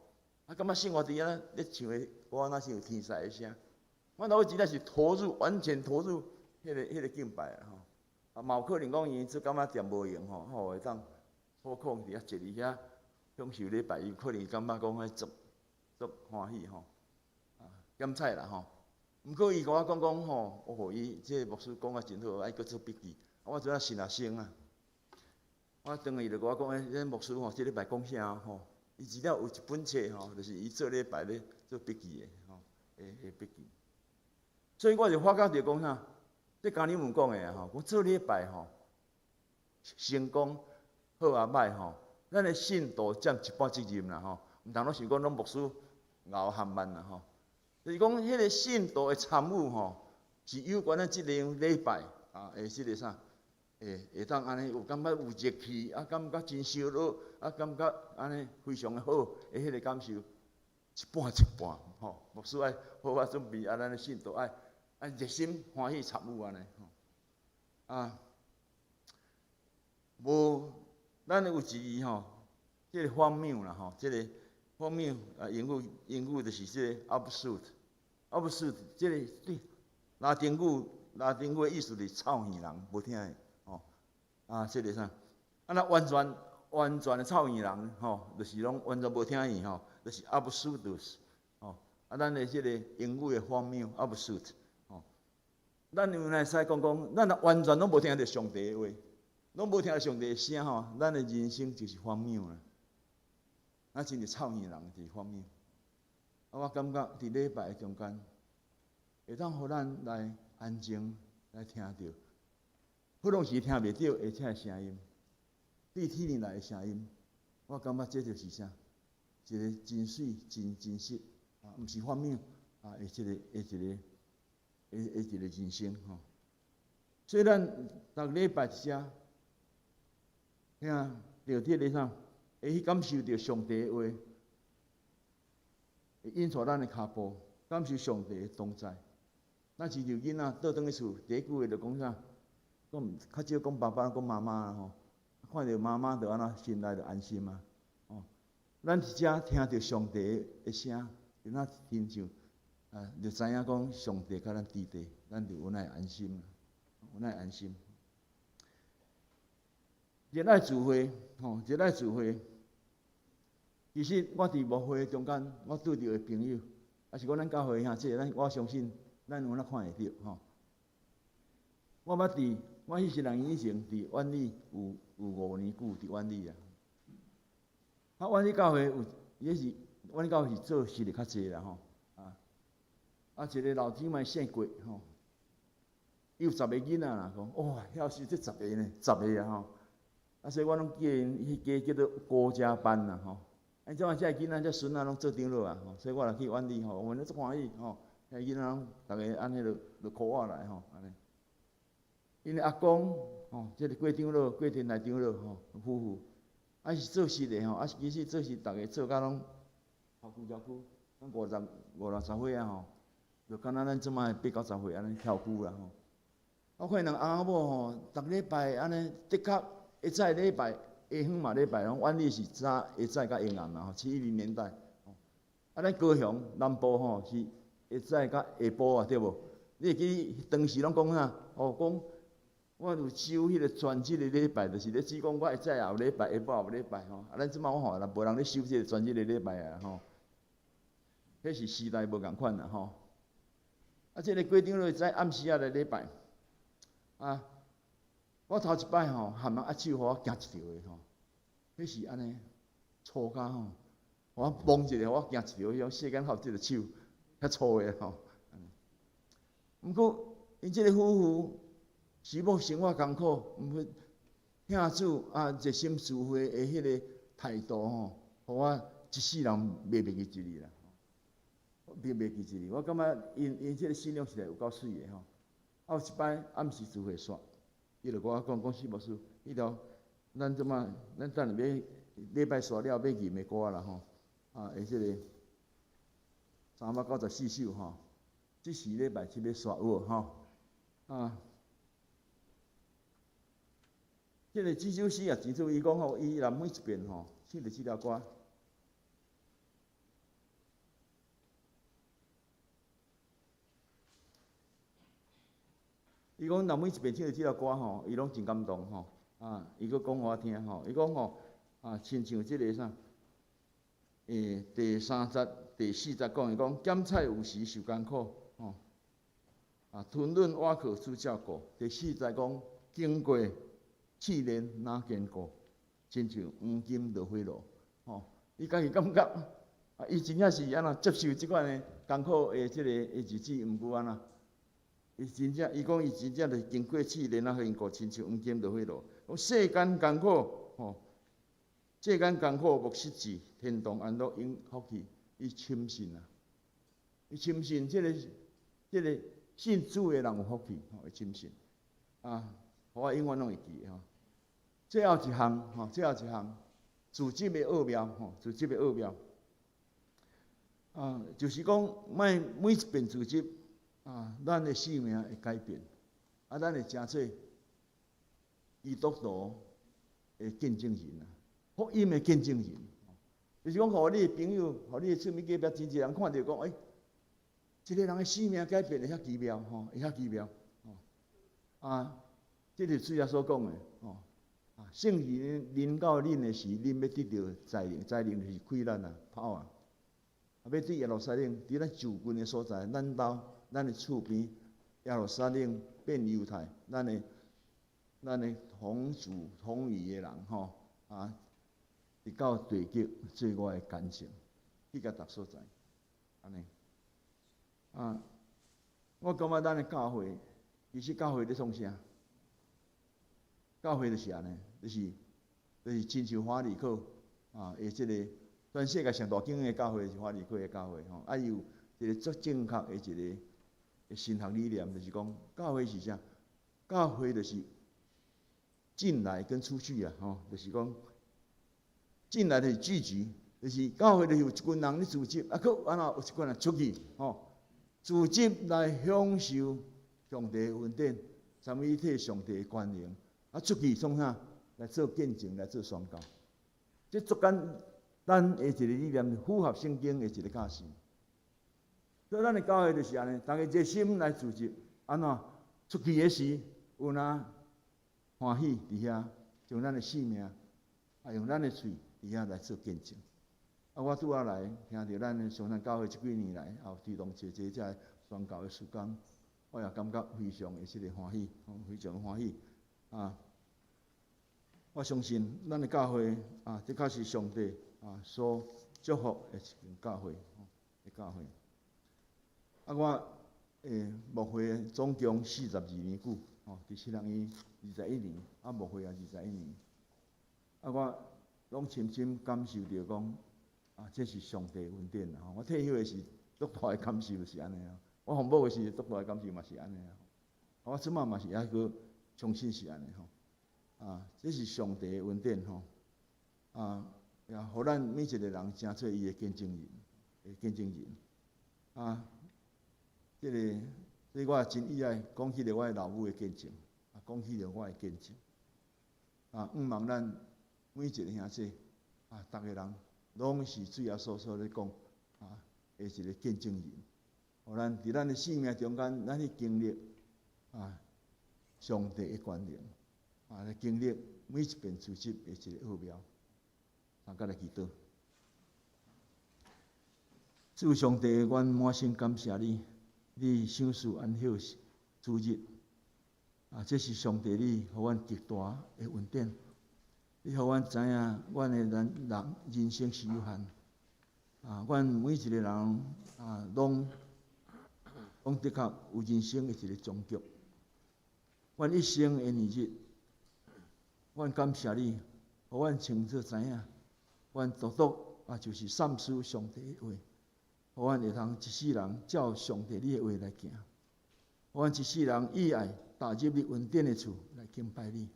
啊感覺生活佇遐咧唱的歌，若是有天使的聲。阮老母真正是投入，完全投入彼个敬拜啊吼。啊，嘛有可能講伊做感覺恬無閒吼，吼會當好空佇遐坐佇遐享受禮拜，伊可能感覺講彼足足歡喜吼，啊，檢彩啦吼。毋過伊共我講講吼，哦，伊這个牧師講啊真好，愛閣做筆記。我陣仔神也生啊，我轉去伊就共我講，欸，這牧師吼，這禮拜講啥吼？伊除了有一本冊吼，就是伊做禮拜咧做筆記的吼，的的筆記。所以我就發覺著講啥，這敢你們講的啊吼，講做禮拜吼，成功好抑歹吼，咱的信徒佔一半責任啦吼，毋通攏想講攏牧師𠢕含慢啦吼。就是講，彼个信徒的參與吼，是有關咱這個禮拜啊，會這个啥，會會當按呢有感覺有熱氣，啊，感覺真燒熱，啊，感覺按呢非常的好的彼个感受，一半一半吼。牧師愛好好準備，啊，咱的信徒愛愛熱心歡喜參與按呢吼。啊，無，咱有一字吼，這个荒謬啦吼，這个荒謬啊，英語英語就是這个 absurd。absurd，這个對拉丁語，拉丁語的意思是臭耳人，無聽的吼。啊，這个啥？啊，若完全完全的臭耳人吼，就是攏完全無聽耳吼，就是 absurdus 吼。啊，咱的這个英語的荒謬 absurd 吼。咱有會使講講，咱若完全攏無聽著上帝的話，攏無聽著上帝的聲吼，咱的人生就是荒謬啦。咱真是臭耳人，就是荒謬。啊，我感覺佇禮拜的中間，會當予咱來安靜來聽著，彼當時聽袂著的這个聲音，對天靈來的聲音，我感覺這就是啥？一个真媠、真真實，啊，毋是荒謬啊，的一个、的一个、的的一个人生吼。所以咱逐禮拜一遮聽著這个啥，會去感受著上帝的話，會引帶咱的跤步，感受上帝的同在。咱親像囡仔倒轉去厝，第一句話就講啥？講較少講爸爸，講媽媽吼。看著媽媽就按怎，心內就安心啊。哦，咱佇遮聽著上帝的聲，就若親像啊，就知影講上帝佮咱佇咧，咱就有奈安心，有奈安心。熱愛聚會，吼，熱愛聚會。其實我佇牧會中間，我拄著的朋友，抑是講咱教會兄弟，咱我相信咱有哪看會著吼。我捌佇我彼時人以前佇萬里有有5年久佇萬里啊。啊，萬里教會有，也是萬里教會是做事的較濟啦吼。啊，啊一個老姊妹姓郭吼，伊有十個囡仔啦，講哇，曉死這十個呢，十個啊吼。啊，所以我攏叫𪜶彼間叫做郭家班啦吼。啊，這擺這个囡仔、這孫仔攏做長老啊，吼，所以我若去萬里吼，阮攏足歡喜吼，遐囡仔攏逐个按呢就就 call 我來吼，按呢。𪜶的阿公吼，這个郭長老、郭天來長老吼，夫婦，啊是做事的吼，啊其實做事逐个做甲攏頭久腳久，咱五十五六十歲啊吼，就敢若咱這擺八九十歲按呢跳久啦吼。我看兩翁仔某吼，逐禮拜按呢的確會早禮拜，下昏嘛禮拜，攏萬里是早下早佮下暗啦吼，70年代。啊，咱高雄南部吼是下早佮下晡啊，對無？你會記當時攏講啥？哦，講我有守彼个全日的禮拜，就是咧指講我下早也有禮拜，下晡也有禮拜吼。啊，咱這擺我看啦，無人咧守這个全日的禮拜啊吼。彼是時代無仝款啦吼。啊，這个郭長老早暗時仔來禮拜，啊，我頭一擺吼，含人握手，予我驚一著的吼。彼是按呢粗甲吼，我摸一下，我驚一著，彼種世間還有這个手遐粗的吼。毋過，𪜶這个夫婦是某生活艱苦，毋過疼主啊熱心聚會的彼个態度吼，予我一世人袂袂記一日啦，袂袂記一日。我感覺𪜶𪜶這个信仰實在有夠媠的吼。啊，有一擺暗時聚會煞，伊就共我講講史牧師，彼條咱這擺咱等下欲禮拜煞了欲吟的歌啦吼，啊，會這个394首吼，這是禮拜七欲煞有無吼？啊，這个這首詩也真注意講吼，伊若每一遍吼唱著這條歌。伊講若每一遍唱著這條歌吼，伊攏真感動吼。啊，伊閣講予我聽吼，伊講吼啊，親像這个啥，第三節、第四節講，伊講減菜有時受艱苦吼，啊，吞忍倚靠主照顧。第四節講經過試煉若堅固，親像黃金落火爐吼。伊家己感覺啊，伊真正是按怎接受這款的艱苦的這個的日子，毋過按怎？伊真正，伊講伊真正就是經過試煉啊，堅固，親像黃金落火爐。講世間艱苦吼，世間艱苦莫失志，天堂安樂永福氣。伊深信啊，伊深信這個信主的人有福氣，吼，伊深信。啊，我永遠攏會記吼。最後一項，吼，最後一項，組織的奧妙，吼，組織的奧妙。啊，就是講，每每一遍組織，啊，咱的生命會改變，啊，咱會成做基督徒的見證人啊，福音的見證人。就是講，予你的朋友，予你的厝邊隔壁，真濟人看著講，欸，這個人的生命改變會遐奇妙，吼，會遐奇妙，吼。啊，這是主耶穌講的，吼。啊，聖靈臨到恁的時，恁欲得著才能，才能就是氣力啊，power 啊。啊，欲對耶路撒冷，佇咱就近的所在，咱兜、咱的厝邊，耶路撒冷變猶太，咱的同族同語的人，吼，啊，直到地極做我的見證，去到逐所在，按呢。啊，我感覺咱的教會，其實教會咧創啥？教會就是按呢，就是親像法利可啊，的這個全世界上大間的教會是法利可的教會吼，啊，伊有一個足正確的一個神學理念，就是講教會是啥？教會就是進來跟出去啊，吼，就是講進來就是聚集，就是教會就是有一群人咧聚集，啊，閣按怎有一群人出去，吼，聚集來享受上帝的恩典，參與替上帝的權能，啊，出去創啥？來做見證，來做宣告。這足簡單的一個理念，符合聖經的一個教示。所以咱的教會就是按呢，逐家熱心來聚集，按怎出去的時，有哪歡喜佇遐，用咱的生命，啊，用咱的喙佇遐來做見證。啊，我拄仔來聽著咱的松山教會這幾年來，也有推動濟濟這个宣教的事工，我也感覺非常的這個歡喜，非常歡喜。啊，我相信咱的教會啊，的確是上帝啊所祝福的一間教會，的教會。啊，我牧會總共42年久，吼，佇7月21年，啊，牧會也21年。啊，我攏深深感受著講，啊，這是上帝恩典啦！我退休的時，足大的感受是按呢啊。我服務的時，足大的感受嘛是按呢啊。我這擺嘛是猶閣相信是按呢吼。啊，這是上帝的恩典吼。啊，也予咱每一個人成做伊的見證人，的見證人。啊，這個，所以我也真意愛講起著我的老母的見證，啊，講起著我的見證。啊，向望咱每一個兄弟，啊，逐個人攏是主耶穌所咧講，啊，的一個見證人。予咱佇咱的生命中間，咱去經歷啊，上帝的權能，啊，來經歷每一遍組織的一個奧妙。大家來祈禱。主上帝，阮滿心感謝你，你賞賜安息主日，啊，這是上帝你予阮極大的恩典。你予阮知影，阮的人生是有限，啊，阮每一個人啊，攏的確有人生的一個終局。阮一生的年日，阮感謝你，予阮清楚知影，阮獨獨啊，就是三思上帝的話，予阮會通一世人照上帝你的話來行，予阮一世人意愛踏入你恩典的厝來敬拜你，予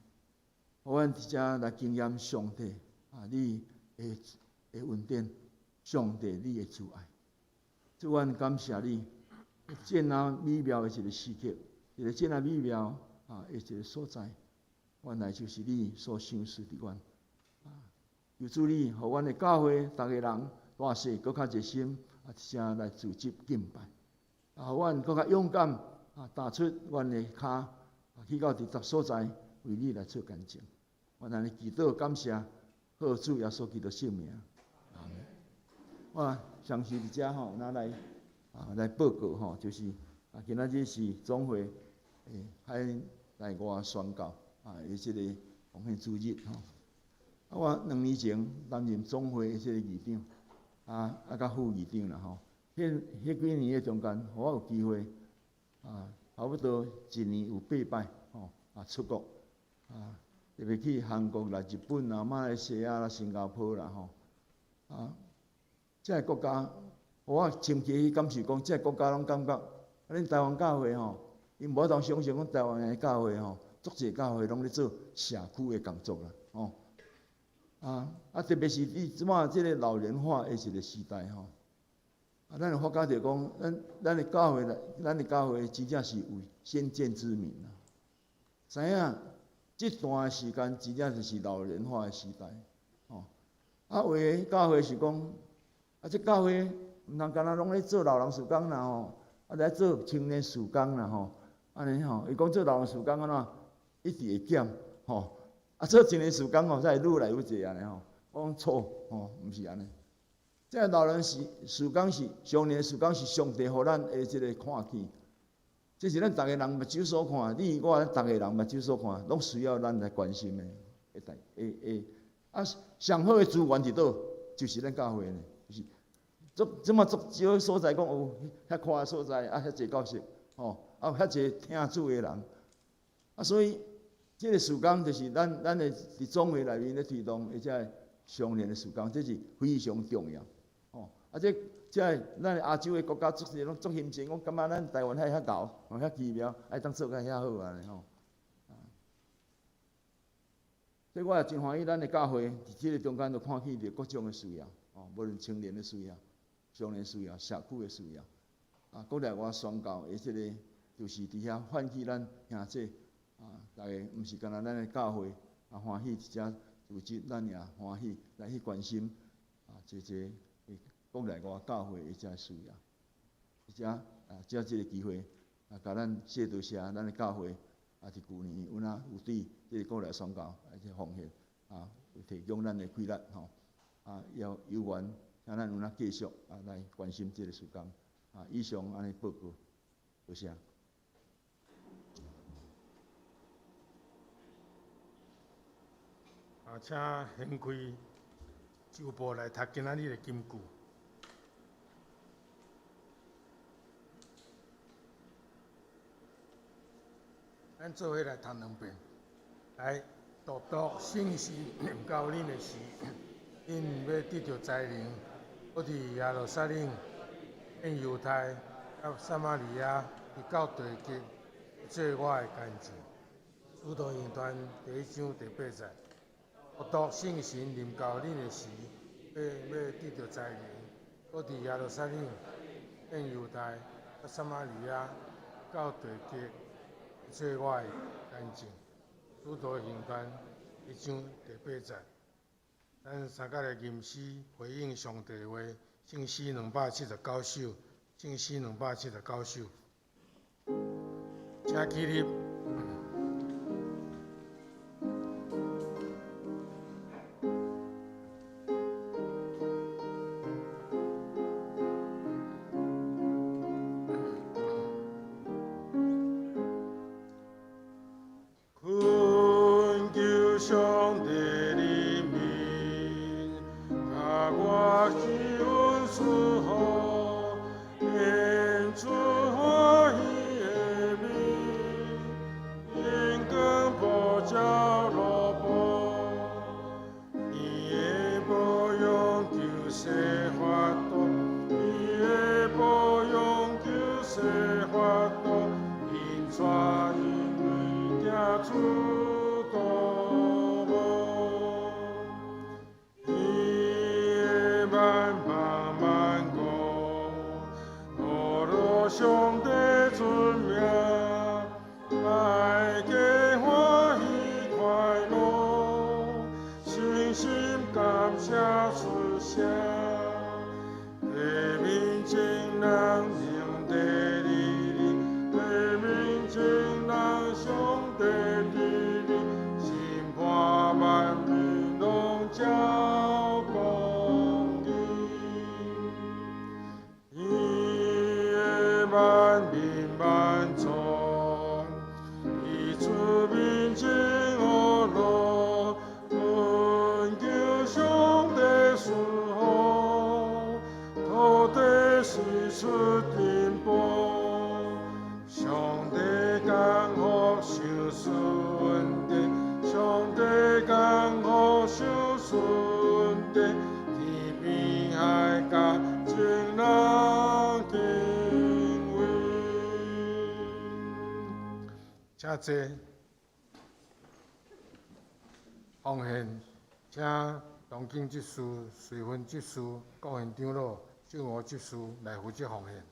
阮佇遮來經驗上帝啊，你的恩典，上帝你的慈愛。主，阮感謝你，這若美妙的一個時刻，一個這若美妙啊的一個所在，原來就是你所賞賜佇阮。啊，求主你，予阮的教會逐个人大細閣較熱心啊，佇遮來組織敬拜，啊，予阮閣較勇敢啊，踏出阮的跤啊，去到佇逐所在為你來做見證。阮按呢祈禱感謝，靠主耶穌基督聖名。阿們。我相信佇遮吼，咱來啊來報告吼，就是啊，今仔日是總會海內外宣教啊，的這個奉獻主日吼。啊，我2年前擔任總會的這個議長，啊啊，佮副議長啦吼。彼幾年的中間，予我有機會啊，差不多一年有八擺吼啊出國啊，特別去韓國啦、日本啦、馬來西亞啦、新加坡啦吼啊，這个國家，予我深切去感受講，這個國家攏感覺，啊，恁台灣教會吼，𪜶無法度相信講台灣的教會吼，足濟教會攏咧做社區的工作啦，吼。啊，特別是佇這擺這個老年化的一個時代吼，啊，咱會發覺著講，咱的教會，咱的教會真正是有先見之明啦。知影這段時間真正就是老年化的時代，吼。啊，有的教會是講，啊，這教會毋通干焦攏咧做老人事工啦吼，啊來做青年事工啦吼，按呢吼，伊講做老人事工按怎，一直會減吼。啊，做青年事工吼，才會愈來愈濟按呢吼。我講錯吼，毋是按呢。這個老人是事工是少年事工是上帝予咱的這個看見，這是咱逐个人目睭所看，你我咱逐个人目睭所看，攏需要咱來關心的。會代會會啊，上好的資源佇佗？就是咱教會呢，就是足這麼足少所在講有遐寬的所在，啊遐濟教室，吼，啊有遐濟聽主的人，啊所以。這個事工就是咱的佇總會內面咧推動，而且少年的事工，這是非常重要。吼，啊這咱亞洲的國家足濟攏足欣羨，講感覺咱台灣遐遐𠢕，遐奇妙，愛當做甲遐好按呢吼。所以我也真歡喜，咱的教會佇這個中間都看見著各種的需要，吼，無論青年的需要、少年需要、社區的需要，啊，國內外宣教的這個，就是佇遐喚起咱兄弟。啊！逐家毋是干焦咱的教會啊，歡喜一隻組織，咱也歡喜來去關心啊，這個國內外教會的這需要，而且啊，藉這個機會啊，共咱說多謝咱的教會啊，佇舊年有哪有對這個國內宣教啊，這奉獻啊，有提供咱的氣力吼啊，要有緣，請咱有哪繼續啊來關心這個事工啊。以上按呢報告，多謝。啊，請掀開周報來讀今仔日的金句。咱做伙來讀兩遍。來，獨獨聖神臨到恁的時，恁欲得著才能，閣佇耶路撒冷、遍猶太、佮撒瑪利亞，直到地極，做我的見證。使徒行傳第一章第八節。獨獨聖神臨到恁的時，欲得著才能，閣佇耶路撒冷、遍猶太、佮撒瑪利亞，到地極，做我的見證。使徒行傳一章第八節。咱三角來吟詩回應上帝話，聖詩279首，聖詩279首，請起立。懇求上帝憐憫，共我施恩賜福，顯出歡喜的面，榮光普照落晡，伊的保養救世法度，伊的保養救世法度，𪜶帶𪜶為行出道路，伊的萬邦萬國，呼嚕上帝尊名，大家歡喜快樂，誠心感謝出聲，地面眾人認得你，地面眾人上帝治理，審判萬民攏照公義。伊的萬民萬族，伊出面前呵咾，懇求上帝賜福。請坐。奉獻，請當今執事、隨分執事、國賢長老、秀娥執事來負責奉獻。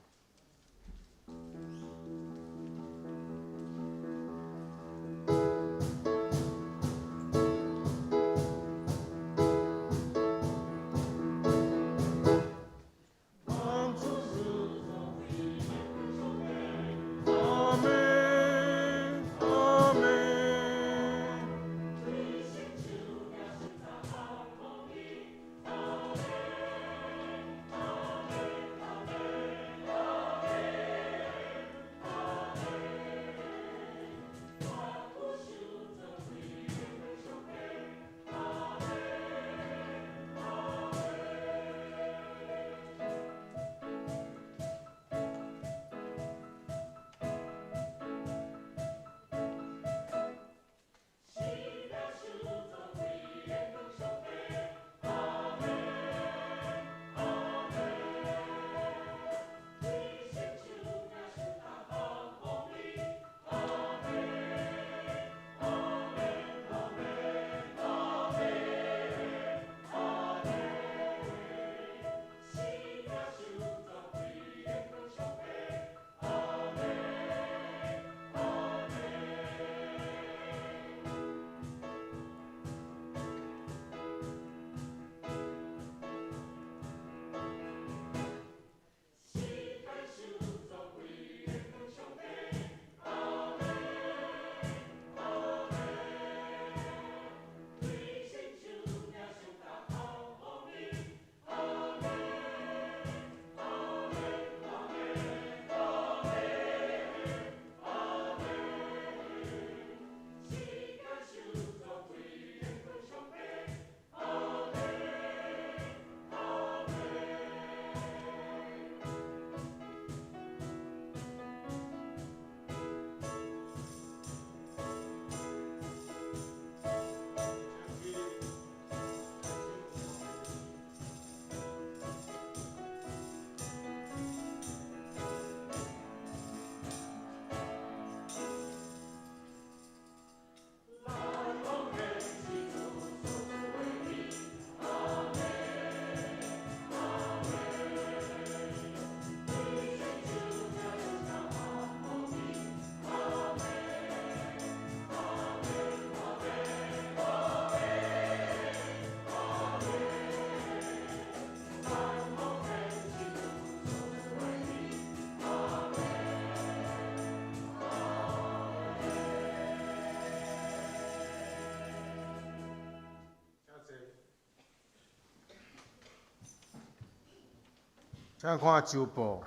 請看週報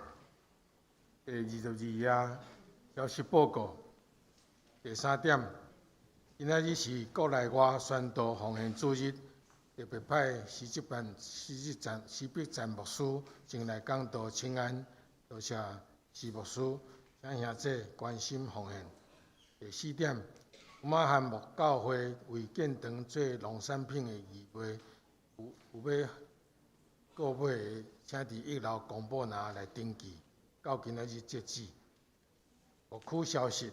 第22頁消息報告第三點。今仔日是國內外宣道奉獻主日，特別派施執辦、施執贊、施必贊牧師前來講道請安，多謝施牧師，請兄弟關心奉獻。第四點，馬漢牧教會為建堂做農產品的義賣，有欲購買的，請佇一樓公布欄來登記，到今仔日截止。牧區消息，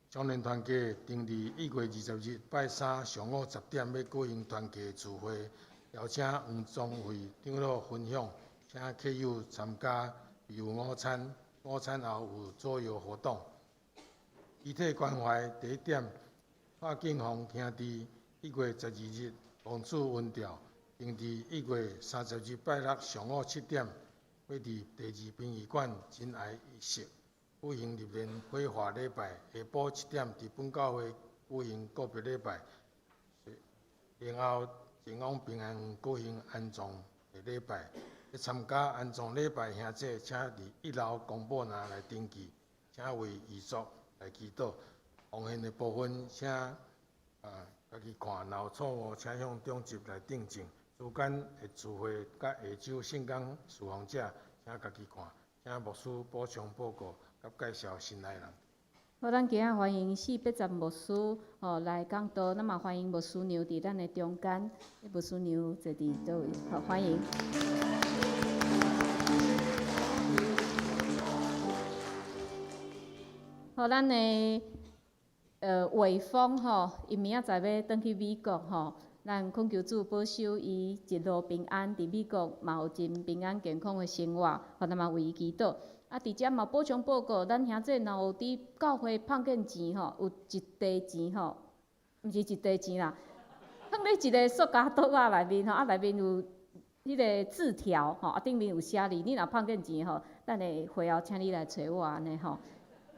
少年團契定佇1月20日拜三上午10點欲舉行團契聚會，邀請黃宗惠長老分享，請客友參加備有午餐，午餐後有桌遊活動。遺體關懷第一點，蔡景宏兄弟1月12日王子溫調，定佇1月30日拜六上午7點，欲佇第二殯儀館真愛儀式舉行入殮火化禮拜，下晡7點佇本教會舉行告別禮拜，然後前往平安園舉行安葬的禮拜。欲參加安葬禮拜兄弟，請佇一樓公布欄來登記，請為遺族來祈禱。奉獻的部分，請家己看，若有錯誤，請向長執來訂正。之間的聚會佮下晝聖工事奉者，請家己看。請牧師補充報告佮介紹新來人。好，咱今仔歡迎四八十牧師吼來講道，咱嘛歡迎牧師娘佇咱的中間。牧師娘坐佇佗位？好，歡迎。好，咱的伟峰吼，伊明仔载欲转去美国吼，咱恳求主保守伊一路平安，伫美国嘛有真平安健康的生活，予咱嘛为伊祈祷。啊，伫遮嘛补充报告，咱兄弟若有伫教会放见钱吼，有一块钱吼，毋是一块钱啦，放咧一个塑胶袋仔内面吼，啊内面有彼个字条吼，啊顶面有写字，你若放见钱吼，等下会后请你来揣我按呢吼。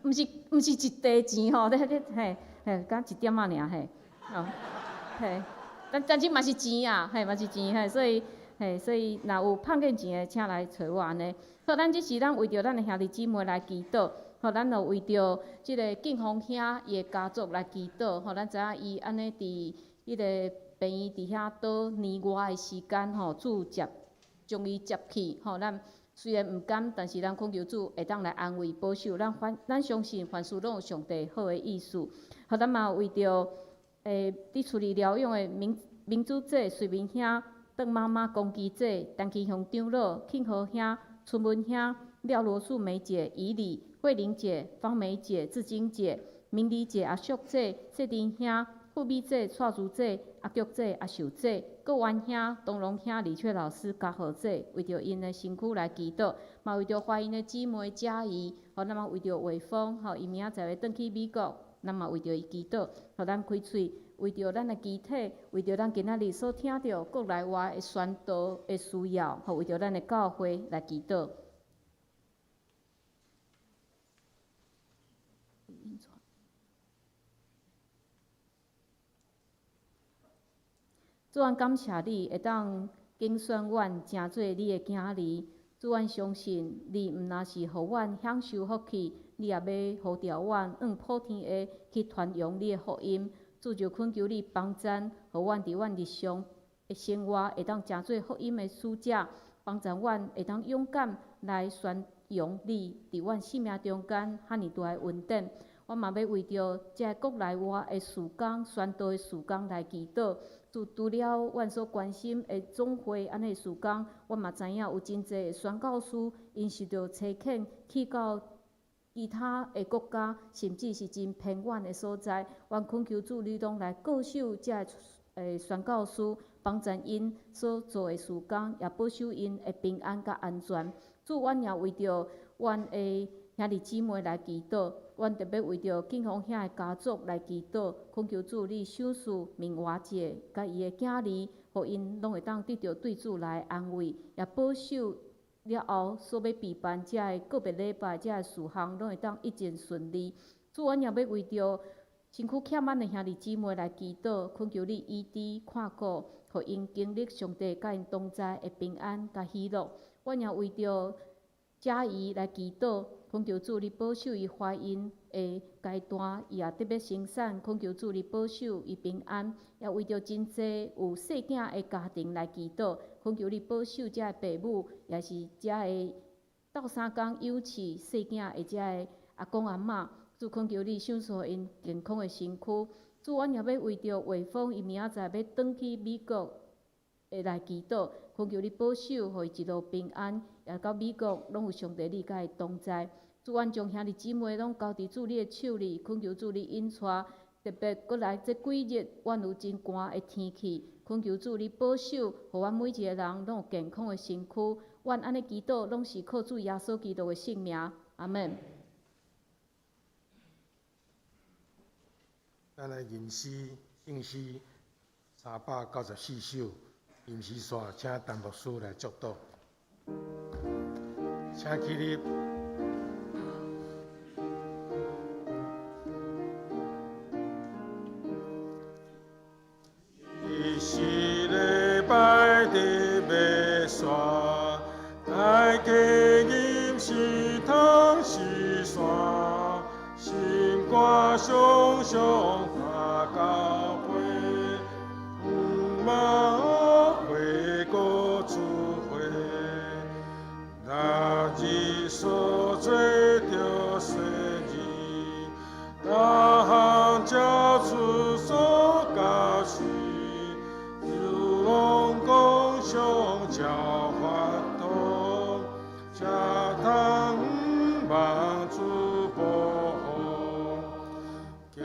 毋是一块钱吼，咧咧嘿嘿，敢一点仔尔嘿，哦嘿，但是嘛是钱啊，嘿嘛是钱嘿，所以嘿所以若有放见钱的，请来揣我按呢。好，咱这时咱为著咱的兄弟姊妹来祈祷，吼，咱就为著这个敬峰兄伊的家族来祈祷，吼，咱知影伊按呢伫彼个病院伫遐倒年外的时间吼，主接将伊接去，吼，咱虽然毋甘，但是咱恳求主会当来安慰保守，咱相信凡事拢有上帝好的意思。好，咱嘛为著伫厝里疗养的明明珠姐、瑞明兄、邓妈妈、龚基姐、陈其雄长老、庆和兄、春文兄、廖罗素梅姐、以礼、慧玲姐、方梅姐、志晶姐、明丽姐、阿淑姐、谢丁兄、富美姐、蔡珠姐、阿菊姐、阿秀姐、国元兄、东龙兄、李雀老师、嘉豪姐，为著𪜶的身躯来祈祷，嘛为著怀孕的姊妹嘉怡，吼，咱嘛为著伟峰，吼，伊明仔载欲转去美国，咱嘛为著伊祈祷，予咱开喙，为著咱的肢体，为著咱今仔日所听著国内外的宣道的需要，吼，为著咱的教会来祈祷。主，阮感谢你会当拣选阮，成做你的囝儿。主，阮相信你毋若是予阮享受福气，你也欲呼召阮往普天下去传扬你的福音。主，就恳求你帮赞，予阮伫阮日常的生活会当成做福音的使者，帮助阮会当勇敢来宣扬你伫阮生命中间遐尔大的恩典。我嘛欲为著这个国内外的事工、宣道的事工来祈祷。除了阮所关心的总会按呢事工，阮嘛知影有真济的宣教士，𪜶受著差遣去到其他的国家，甚至是真偏远的所在。阮恳求主，你拢来顾守这个宣教士，帮助𪜶所做的事工，也保守𪜶的平安佮安全。主，阮也为著阮的兄弟姊妹来祈祷，阮特别为著敬峰兄的家族来祈祷，恳求主你赏赐明华姐佮伊的囝儿，予𪜶拢会当得著对主来安慰，也保守了后所欲备办这个告别礼拜这个事项，拢会当一切顺利。主，阮也欲为著身躯欠满的兄弟姊妹来祈祷，恳求你医治看顾，予𪜶经历上帝佮𪜶同在的平安佮喜乐。阮也为著嘉怡来祈祷，恳求主你保守伊怀孕的阶段，伊也得欲生产，恳求主你保守伊平安。也为著真济有细囝的家庭来祈祷，恳求你保守遮个爸母，也是遮个斗相共养饲细囝的遮个阿公阿嬷，主恳求你赏赐𪜶健康的身躯。主，阮也欲为著伟峰伊明仔载欲转去美国会来祈祷，恳求你保守，予伊一路平安，也到美国拢有上帝你佮伊同在。主，阮将兄弟姊妹拢交伫主你的手里，恳求主你引带，特别阁来这几日，阮有真寒的天气，恳求主你保守，予阮每一个人拢有健康的身躯。阮按呢祈祷，拢是靠主耶稣基督的圣名，阿门。咱来吟诗圣诗394首，吟诗煞，请陈牧师来祝祷。请起立。伊是礼拜的袂煞，大家吟诗通是山，心肝常常看教会，毋茫回国出会，那日所做着生意，大项交出所教示，如龙共享教法通，才通望主保护，检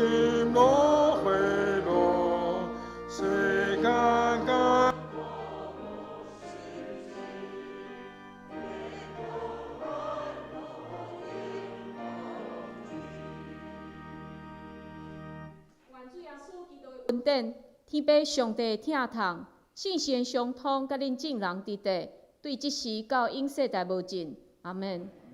心路回路，世間間。願主耶穌基督的恩典，天父上帝的疼痛，聖神的相通，佮恁眾人佇佇，對這時到永世代無盡。阿們。